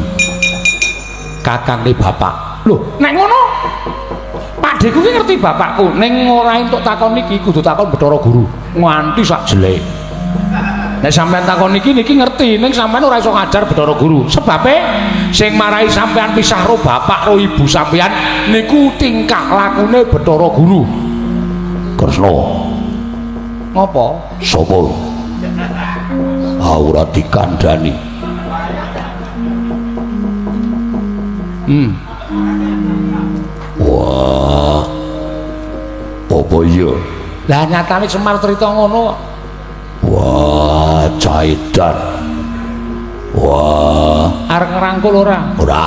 Kakangne bapak. Lho, nek ngono Pakdeku ki ngerti bapakku, ning ora entuk takon iki kudu takon Bathara Guru nganti sak jelek. Nek sampean takon iki niki ngerti, ning sampean ora iso ngajar Bathara Guru. Sebabe sing marai sampean pisah ro bapak ro ibu sampean niku tingkah lakune Bathara Guru. Kresna. Ngopo? Sapa? Ora dikandhani. Wah. Apa iya? Lah nyatane Semar crita ngono kok. Wah, caitan. Wah, arep ngrangkul ora? Ora.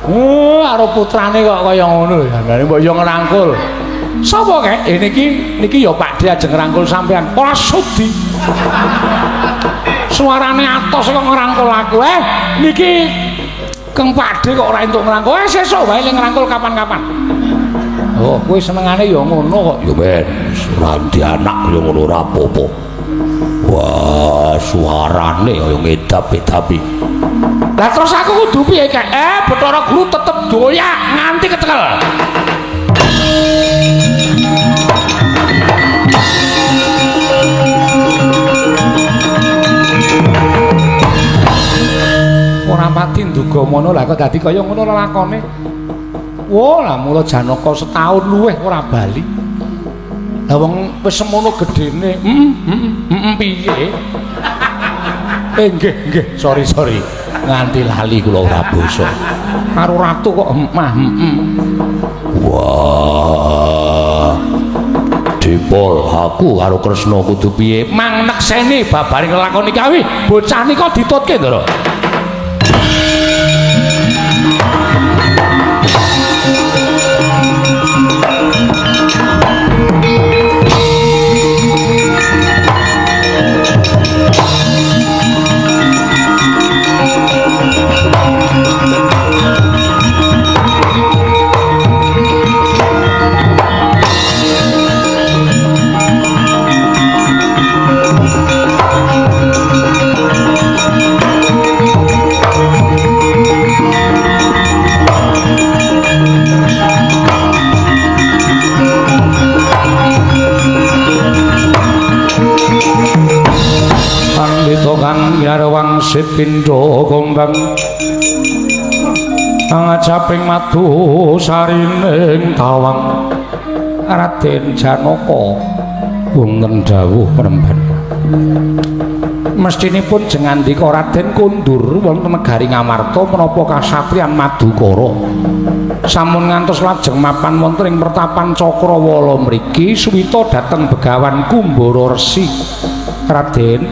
Oh, karo putrane kok kaya ngono ya. Lah mbok yo ngrangkul. Sapa kek? Niki niki ya Pakde ajeng ngrangkul sampean. Ora sudi. Suarane atos kok ngrangkul aku. Niki Kang Pakde kok ora entuk ngrangkul. Sesuk wae le ngrangkul kapan-kapan. Oh, kowe senengane ya ngono kok. Ya men, ora ndi anak ya ngono ora apa-apa. Wah, suarane kaya ngedap-edapi. Lah terus aku kudu piye, Kek? Bathara Guru tetep doyak nganti ketekel. Ora pati nduga mono lah kok dadi kaya ngono lelakone. Wah, lah mula Janaka setahun luwih ora bali. Lah wong wis semono gedene. Piye? Nggih, nggih, sorry. Nganti lali kula ora basa. Karo ratu kok mah. Wah. Dipol aku karo Kresna kudu piye? Mang nekseni babaring lelakon iki awi, bocah nika ditutke, Ndara. Wangsit pindha gombang angajaping madu sarining tawang Raden Janaka wonten dawuh penemban. Mestinipun jengandika Raden kondur wonten negari Ngamarta menapa kasatriyan Madukara sampun ngantos lajeng mapan wonten ing pertapan Cakrawala mriki suwita dhateng Begawan Kumbara Resi. Raden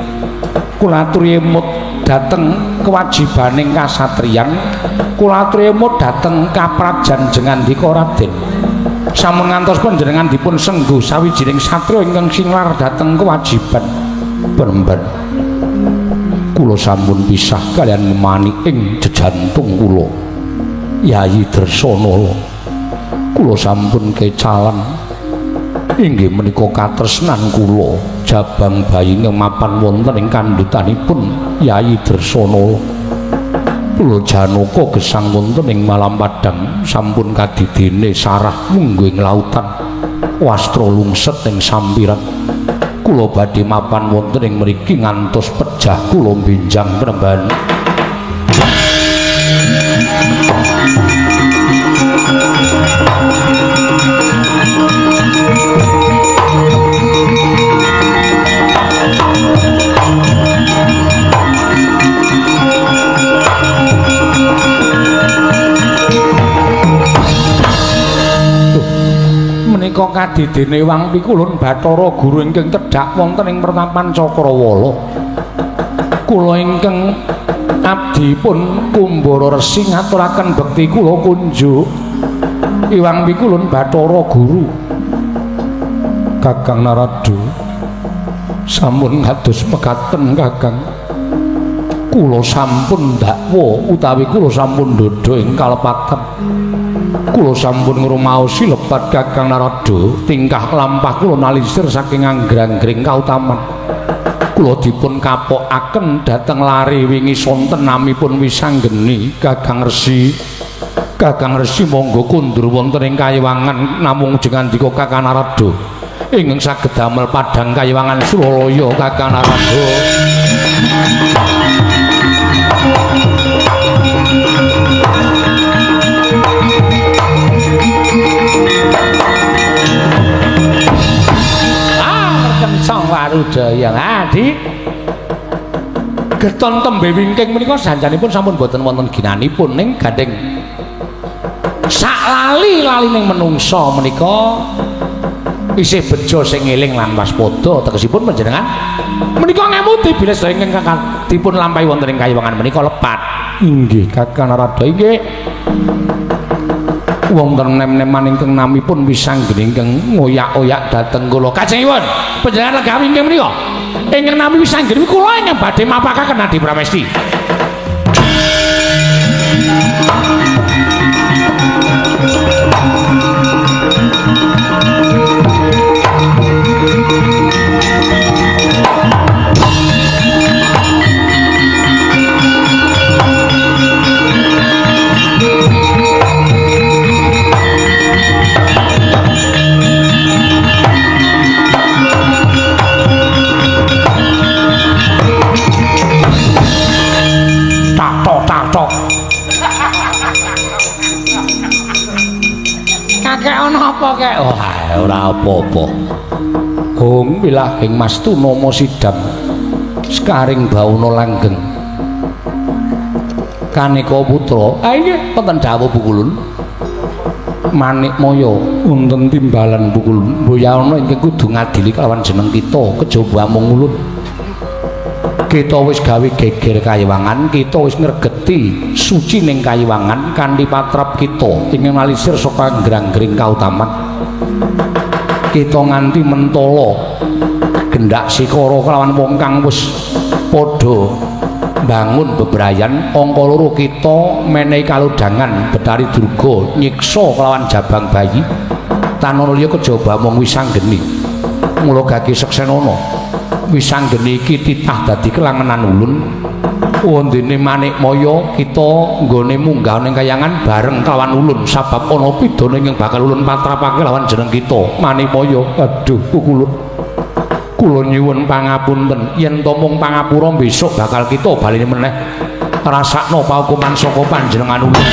kula aturi emut dhateng kewajibaning kasatriyan, kula aturi emut dhateng kaprajan jengandika Raden. Sampun ngantos panjenengan dipun sengguh sawijining satriya ingkang singlar dhateng kewajiban. Penemban kula sampun pisah kalian memani ing jejantung kula Yayi Dresanala. Kula sampun kecalan inggih menika katresnan kula jabang bayi ingkang mapan wonten ing kandhutanipun Yayi Dresanala. Kula Janaka gesang wonten ing malam padhang sampun kadidene sarah mungguh ing lautan wastra lungset ing sampiran. Kula badhe mapan wonten ing mriki ngantos pejah kula benjang penemban. Menika kadidene Wang Pikulun Bathara Guru ingkang tedhak wonten ing pertapan Cakrawala. Kula ingkang abdipun Kumbara Resi ngaturaken bekti kula kunjuk Iwang Pikulun Bathara Guru. Kakang Narada, sampun kados mekaten Kakang. Kula sampun dakwa utawi kula sampun ndhodha ing kalepatan. Kula sampun ngrumaosi lepat Kakang Narada, tingkah lampah kula nalisir saking anggrang-gring kautaman. Kula dipun kapokaken dhateng lare wingi sonten namipun Wisanggeni. Kakang Resi, Kakang Resi monggo kundur wonten ing kayiwangan namung jengandika Kakang Narada ingkang saged damel padhang kayiwangan Suralaya. Kakang Narada. Kencang warudaya ngadi geton tembe wingking menika sanjanipun sampun boten wonten ginanipun ning gandeng sak lali-lalining menungsa menika isih bejo sing eling lan waspada. Tegesipun panjenengan menika ngemuti bilih sedaya ingkang dipun lampahi wonten ing kayiwangan menika lepat. Inggih Kakang Narada, inggih. Wonten nem-neman ingkang namipun Wisanggeni ingkang ngoyak-oyak dhateng kula. Kajengipun panjenengan lenggah wingking menika ingkang nami Wisanggeni kula ingkang badhe mapakaken Adi Pramesti. Kakek ana apa kek? Wah, ora apa-apa. Hong wilahing mastu nama sidam sekaring bawana langgeng. Kaneka putra. Ah inggih wonten dawuh Pukulun. Manikmaya wonten timbalan Pukulun. Mboyana ingkang kudu ngadili kelawan jeneng kita kejaba amung ulun. Kita wis gawe geger kayiwangan, kita wis ngregeti suci ning kayiwangan kanthi patrap kita ingkang nalisir saka anggrang-gring kautaman. Kita nganti mentala gendak sikara kelawan wong kang wis padha bangun bebrayan. Angka loro kita menehi kalodhangan Betari Durga nyiksa kelawan jabang bayi tanana liya kejaba mung Wisanggeni. Mula gage seksenana Wisanggeni iki titah dadi kelangenan ulun. Wondene Manikmaya kita nggone munggah ning kayangan bareng kelawan ulun sabab ana pidana ingkang bakal ulun patrapake lawan jeneng kita Manikmaya. Aduh Pukulun, kula nyuwun pangapunten yen to mung pangapura besok bakal kita baleni meneh rasakno paukuman saka panjenengan ulun.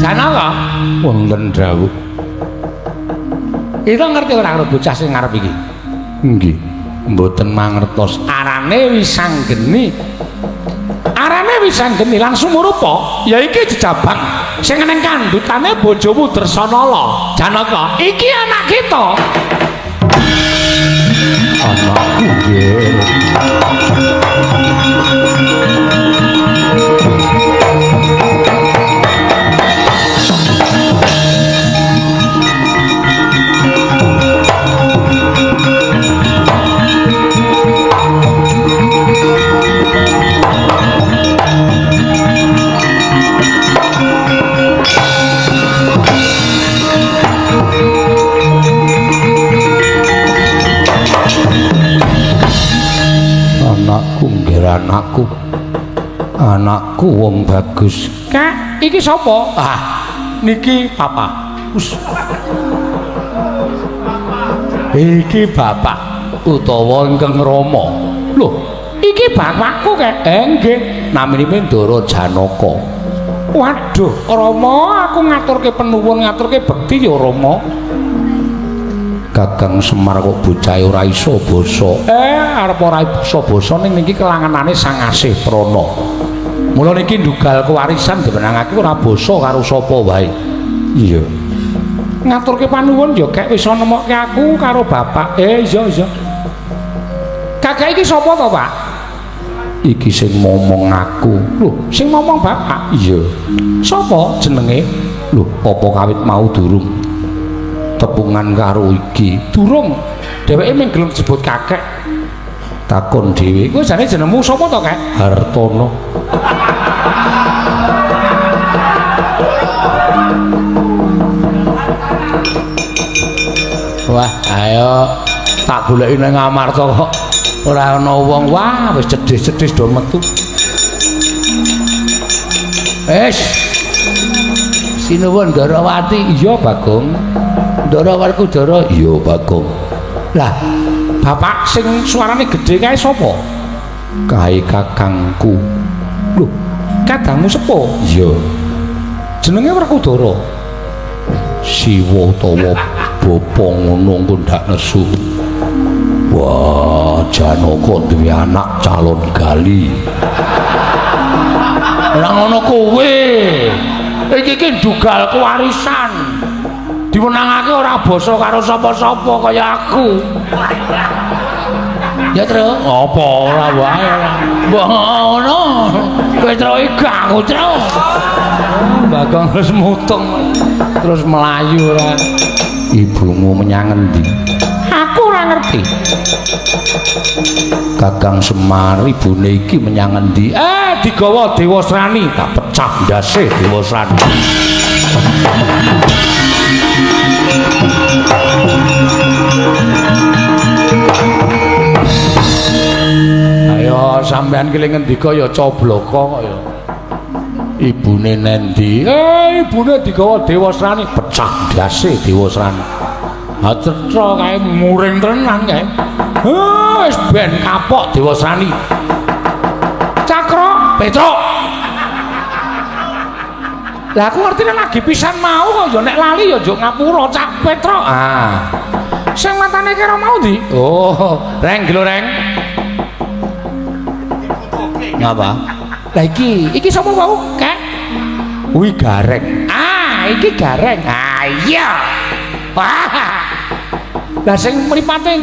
Janaka wonten dawuh. Kita ngerti ora karo bocah sing ngarep iki? Nggih, mboten mangertos. Arane Wisanggeni. Arane Wisanggeni langsung rupa ya iki jejabang sing neng kandhutane bojomu Dresanala. Janaka, iki anak kita. Anakku nggih. Anakku nggih anakku. Anakku wong bagus. Kak, iki sapa? Ah, niki papa. Us. Iki bapak utawa ingkang Rama. Lho, iki bapakku kek. Nggih, naminipun Ndara Janaka. Waduh, Rama, aku ngaturke penuwun, ngaturke bekti ya Rama. Kakang Semar kok bocahe ora iso basa. Arep ora iso basa ning niki kelangenane Sang Asih Prana. Mula niki ndugal kewarisan diwenangake ora basa karo sapa wae. Iya. Ngaturke panuwun ya kek wis nemokke aku karo bapak. Iya iya. Kakek iki sapa to, Pak? Iki sing momong aku. Lho, sing momong bapak? Iya. Sapa jenenge? Lho, apa kawit mau durung tepungan karo iki? Durung. Dheweke mung gelem disebut kakek. Takon dhewe. Kowe jane jenengmu sapa to, Kek? Hartono. Wah, ayo tak goleki nang Amarta kok ora ana wong. Wah, wis cedhis-cedhis do metu. Wis. Sinuwun Ndarawati. Iya, Bagong. Ndara Werkudara. Iya, Bagong. Lah, bapak sing suarane gedhe kae sapa? Kae kakangku. Lho, kadangmu sepuh? Iya. Jenenge Werkudara. Siwa utawa bapa ngono engko ndak nesu. Wah, Janaka duwe anak calon gali. Ora ngono kowe. Iki ki ndugal kewarisan. Diwenangake ora basa karo sapa-sapa kaya aku. Ya, Tru. Apa ora wae ora. Mbah ngono. Kowe Tru iki aku, Tru. Bagong terus mutung terus melayu ora. Ibumu menyang endi? Aku ora ngerti. Kakang Semar ibune iki menyang endi? Digawa Dewasrani, tak pecah ndase Dewasrani. Ayo sampean ki ngendika ya cobloko kok ya. Ibune nendi? Ibune digawa Dewasrani, pecah ndase Dewasrani. Ha cetha kae muring tenan kae. Wis ben kapok Dewasrani. Cakra, Petruk. Lah aku ngerti nek lagi pisan mau kok ya nek lali ya njuk ngapura Cak Petruk. Ah. Sing matane kira mau ndi? Oh, reng gelo reng. Ngapa? Lah iki, iki sapa wau, Kek? Kuwi Gareng. Ah, iki Gareng. Ah iya. Wah. Lah sing mripate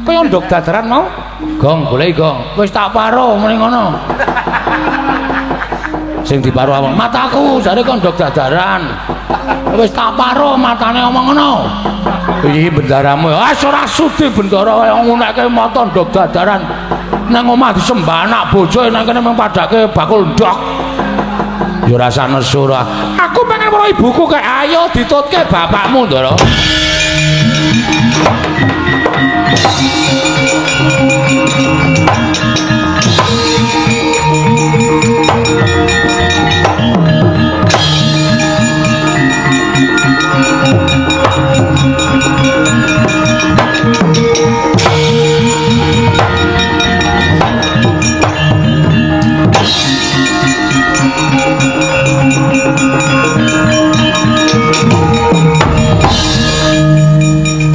kaya ndok dadaran mau? Gong, goleki gong. Wis tak paro muni ngono. Sing diparo awak mataku jare kok ndok dadaran. Wis tak paro matane omong ngono. Iki bendaramu. Ah ora sudi bendara kaya ngunekke mata ndok dadaran. Nang omah disembah anak bojo nang kene mung padake bakul ndok. Ya ora usah nesu ora. Aku pengen weruh ibuku kek ayo ditutke bapakmu, Ndara.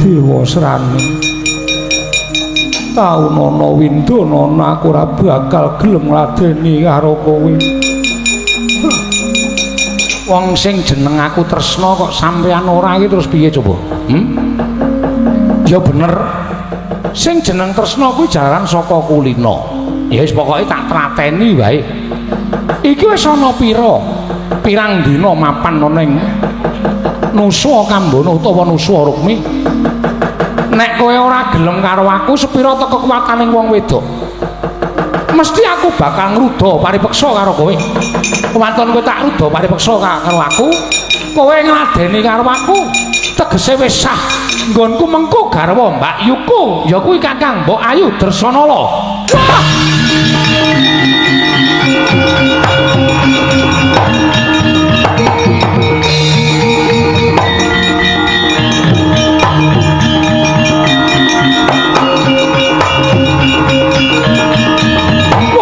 Dewasrani taun ana windana aku ora bakal gelem ngladeni karo kowe. Wong sing jeneng aku tresna kok sampean ora iki terus piye coba? Ya bener. Sing jeneng tresna kuwi jaran saka kulina. Ya wis pokoke tak trateni wae. Iki wis ana pira? Pirang dina mapan ana ing Nusa Kambana utawa Nusa Rukmi. Nek kowe ora gelem karo aku sepira ta kekuwataning wong wedok? Mesti aku bakal ngruda paripeksa karo kowe. Kewanton kowe tak ruda paripeksa karo aku, kowe ngladeni karo aku, tegese wis sah. Nggonku mengko garwa Mbak Yuku, ya kuwi Kakang Mbok Ayu Dresanala. Wah!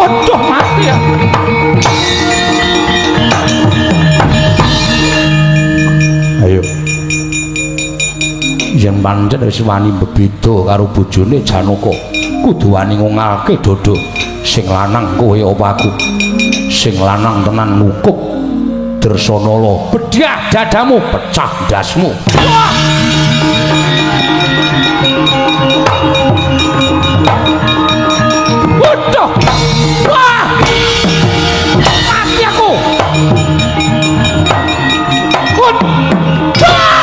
Waduh mati ya. Ayo. Yen Yen pancen wis wani bebeda karo bojone Janaka, kudu wani ngungalke dodo. Sing lanang kowe apa aku? Sing lanang tenan nukup Dresanala, bedah dadamu, pecah ndasmu. Wah! Waduh! Wah! Mati aku! Wah!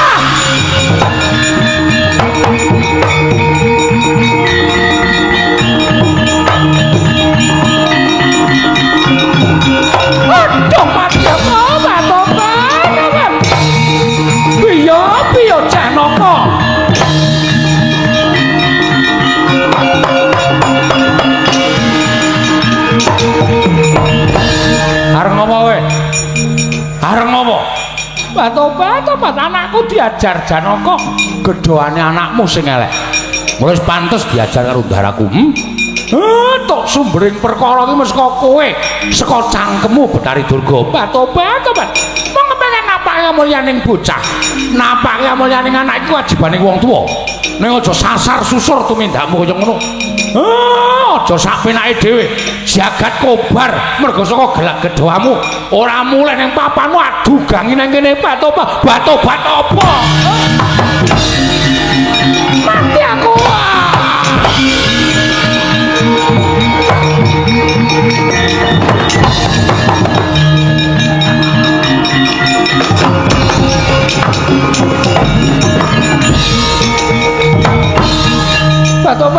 Aduh, mati aku, tobat. Piye, piye Janaka? Arep ngopo kowe? Arep ngopo? Tobat, anakku diajar Janaka. Gedhoane anakmu sing elek. Wis pantes diajar karo ndaraku. Tok sumbering perkara iki mesti saka kowe, saka cangkemmu Bathari Durga. Tobat. Mong kepengen napake kamulyaning bocah. Napake kamulyaning anak iku wajibane wong tuwa. Ning aja sasar susur tumindakmu kaya ngono. Aja sak penake dhewe. Jagat kobar mergo saka gelak gedhoamu. Ora mulih ning papanmu adu gangi nang kene. Tobat, tobat apa? Mati aku.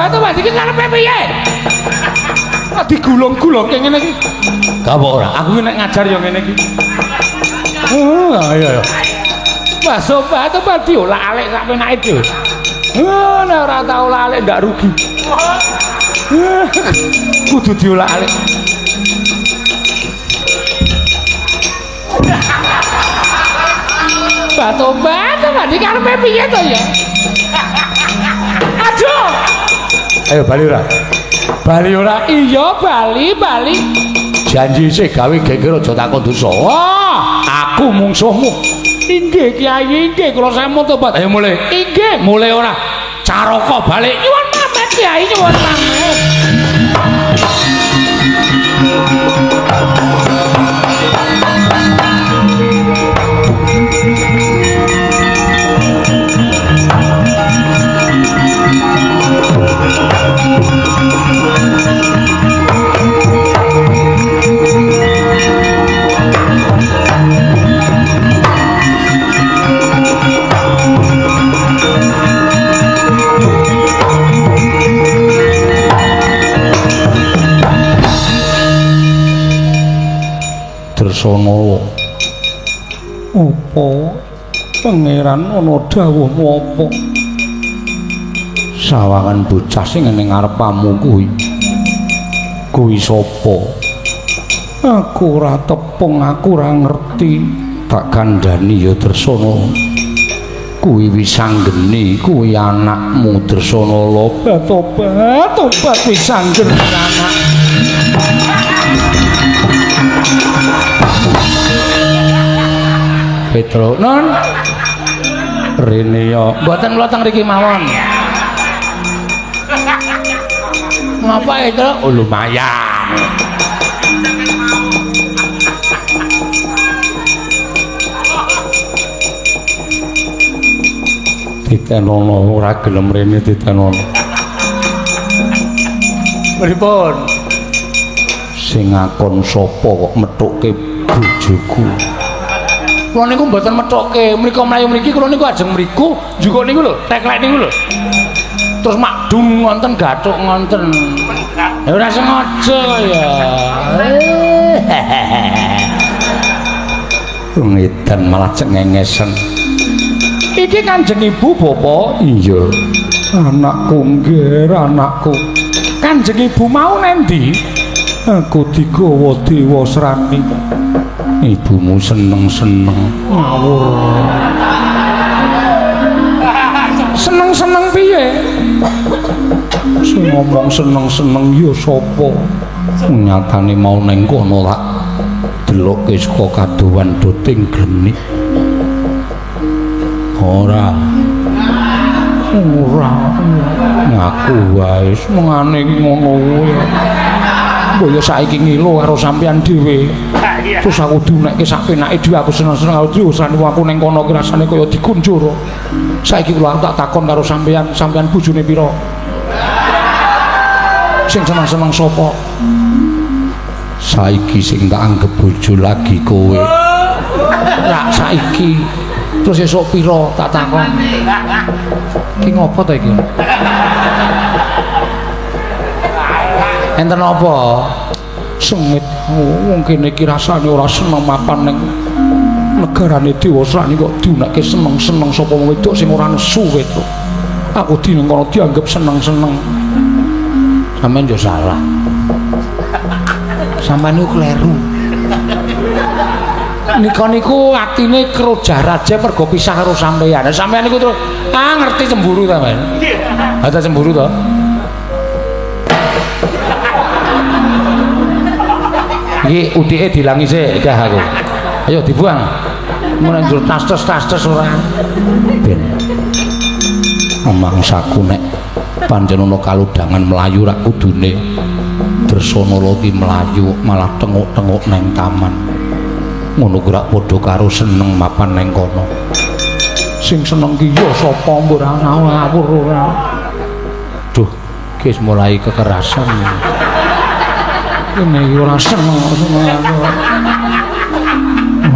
Tobat iki karepe piye? Kok digulung-gulungke ngene iki? Gak apa ora, aku nek ngajar ya ngene iki. Ayo. Tobat diolak-alik sak penake dhewe. Nek ora tau olak-alik ndak rugi. Kudu diolak-alik. Tobat iki karepe piye to ya? Aduh. Ayo bali ora? Bali ora? Iya, bali. Janji sih gawe geger aja takon dosa. Wah, aku mungsuhmu. Inggih Kyai, inggih kula sampun tobat. Ayo mulih. Inggih, mulih ora? Caraka balik. Nyuwun pamit Kyai, nyuwun pamit. Dresanala, apa pangeran ana dawuhmu apa? Sawangan bocah sing ning ngarepamu kuwi. Kuwi sapa? Aku ora tepung, aku ora ngerti. Tak kandhani ya Dresanala. Kuwi Wisanggeni, kuwi anakmu Dresanala. Tobat, tobat Wisanggeni anak. Petro non rene ya mboten kula teng mriki mawon. Ngapa itu? Oh lumayan. Ditenono ora gelem rene ditenono. Pripun? Sing ngakon sapa kok methukke bojoku? Kula niku mboten methukke, mriko mlayu mriki kula niku ajeng mriku, njukuk niku lho, teklek niku lho. Terus makdum ngonten gathuk ngonten. Ya ora sengaja ya. Ngedan malah cengengesen. Iki Kanjeng Ibu Bapak? Iya. Anakku nggih, anakku. Kanjeng Ibu mau nendi? Aku digawa Dewa Srani. Ibumu seneng-seneng ngawur. Seneng-seneng piye? Sing ngomong seneng-seneng ya sapa? Nyatane mau ning kono lak delokke saka kadowan doting glenik. Ora. Ora ngaku wae senengane iki ngono kuwi. Mbok ya saiki ngilo karo sampean dhewe. Terus aku diunekke sak penake dhewe aku seneng-seneng karo dhewe usrane aku ning kono ki rasane kaya dikunjur. Saiki kula tak takon karo sampean, sampean bojone pira? Sing seneng-seneng sapa? Saiki sing tak anggep bojo lagi kowe. Rak saiki. Terus esuk pira tak takon. Ki ngopo to iki? Enten apa? Sengit. Wong kene iki rasane ora seneng mapan ning negarane Dewasrani kok diunekke seneng-seneng sapa wong wedok sing ora nesu wedok. Aku dene kono dianggep seneng-seneng. Sampeyan yo salah. Sampeyan niku kleru. Nika niku atine krojah raja mergo pisah karo sampeyan. Sampeyan niku terus ngerti cemburu ta, Mas? Ha ta cemburu to? Iki utike dilangi sik gah aku. Ayo dibuang. Mun njur tas-tas ora. Ben. Mangsaku nek panjenengan kaludhangan mlayu rak kudune Dresanala ki mlayu malah tenguk-tenguk neng taman. Ngono ku rak padha karo seneng mapan neng kono. Sing seneng ki ya sapa mbok ora ngawur ora. Duh, ki wis mulai kekerasan. Ini ora seneng aku.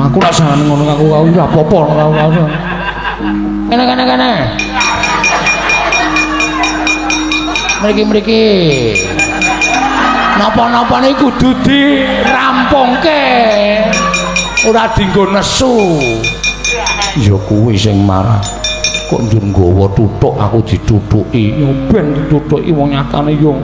Aku ora seneng ngono aku ora apa-apa ora. Kene kene kene. Mriki-mriki. Napa-napa niku kudu dirampungke. Ora dienggo nesu. Ya kuwi sing marah. Kok njur nggawa tuthuk aku dithuthuki. Ya ben dithuthuki wong nyatane yo.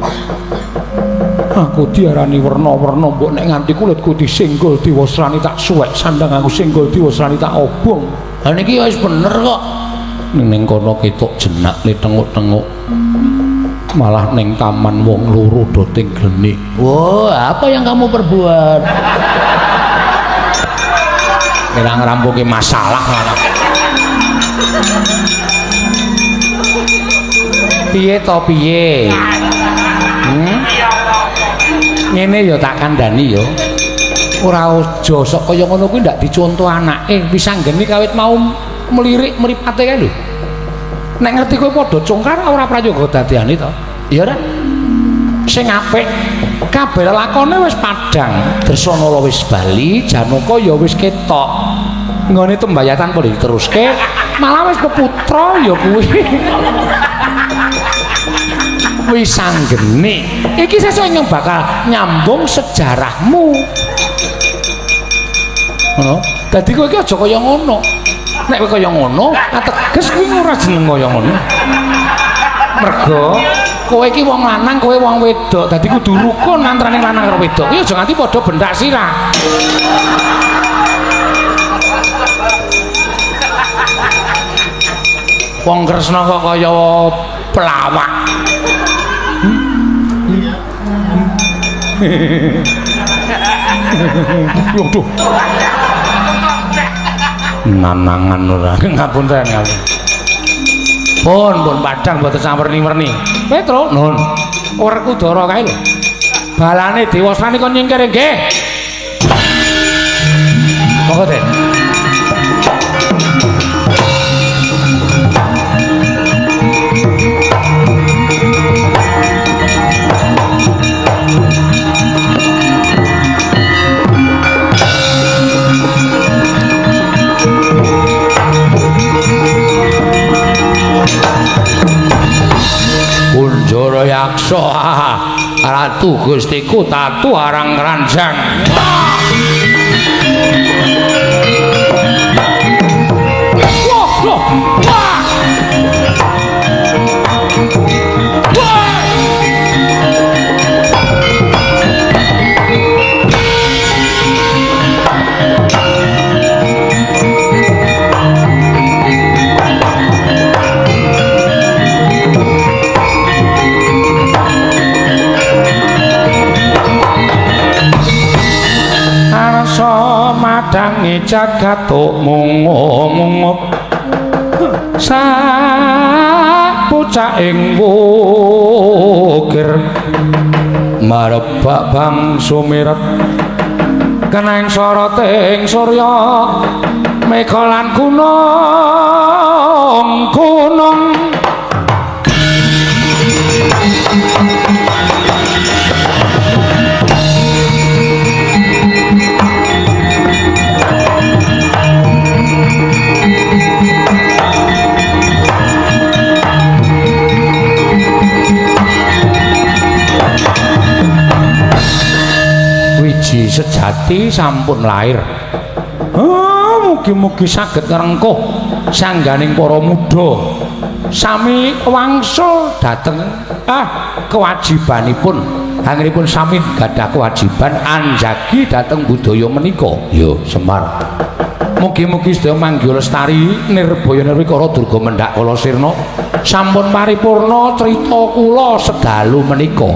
Aku diarani werna-werna mbok nek nganti kulitku disenggol Dewasrani tak suwek sandang aku senggol Dewasrani tak obong. Lah niki wis bener kok. Ning kono ketok jenak le tenguk-tenguk. Malah ning taman wong loro do ting glenik. Wah, apa yang kamu perbuat? Kira ngrampungi masalah malah. Piye to piye? Ngene ya tak kandhani ya. Ora aja sok kaya ngono kuwi ndak dicontoh anake, wis anggene kawit mau melirik mripate kae lho. Nek ngerti kowe padha congkar ora prayoga dadiane to. Iya ora? Sing apik kabeh lakone wis padhang, Dresanala wis bali, Janaka ya wis ketok. Nggone tembayatan padha diteruske, malah wis peputra ya kuwi. Wis anggene. Iki sesuk yang bakal nyambung sejarahmu. Ngono. Dadi kowe iki aja kaya ngono. Nek kowe kaya ngono, ateges kuwi ora jeneng kaya ngono. Mergo kowe iki wong lanang, kowe wong wedok. Dadi kudu rukun antarane lanang karo wedok. Kuwi aja nganti padha bendak sirah. Wong Kresna kok kaya pelawak. Waduh. Nanangan ora. Ngapunten ngapunten. Pun pun padhang mboten sawerni-werni. Petro, nun. Werkudara kae lho. Balane Dewasrani kon nyingkir nggih. Monggo, Den. Kunjara Yaksa Ratu Gustiku tatu arang ranjang. Wah, wah, wah. Wah. Arsa madangi jagat mungup sa Puncak ing wukir marebak bang sumiret keneng soroting surya mega lan gunung gunung. Wiji sejati sampun lair. Mugi-mugi saged ngrengkuh sangganing para muda sami wangsul dhateng kewajibanipun. Anggenipun sami gadah kewajiban anjagi dhateng budaya menika. Ya, Semar. Mugi-mugi sedaya manggih lestari nirbaya nirwikara durga mendhak kala sirna. Sampun paripurna crita kula sedalu menika.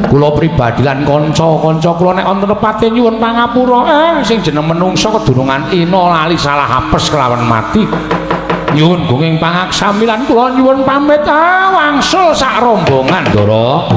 Kula pribadi lan kanca-kanca kula nek wonten lepate nyuwun pangapura. Sing jeneng menungsa kedunungan ina lali salah apes kelawan mati. Nyuwun gunging pangaksami lan kula nyuwun pamit wangsul sak rombongan, Ndara.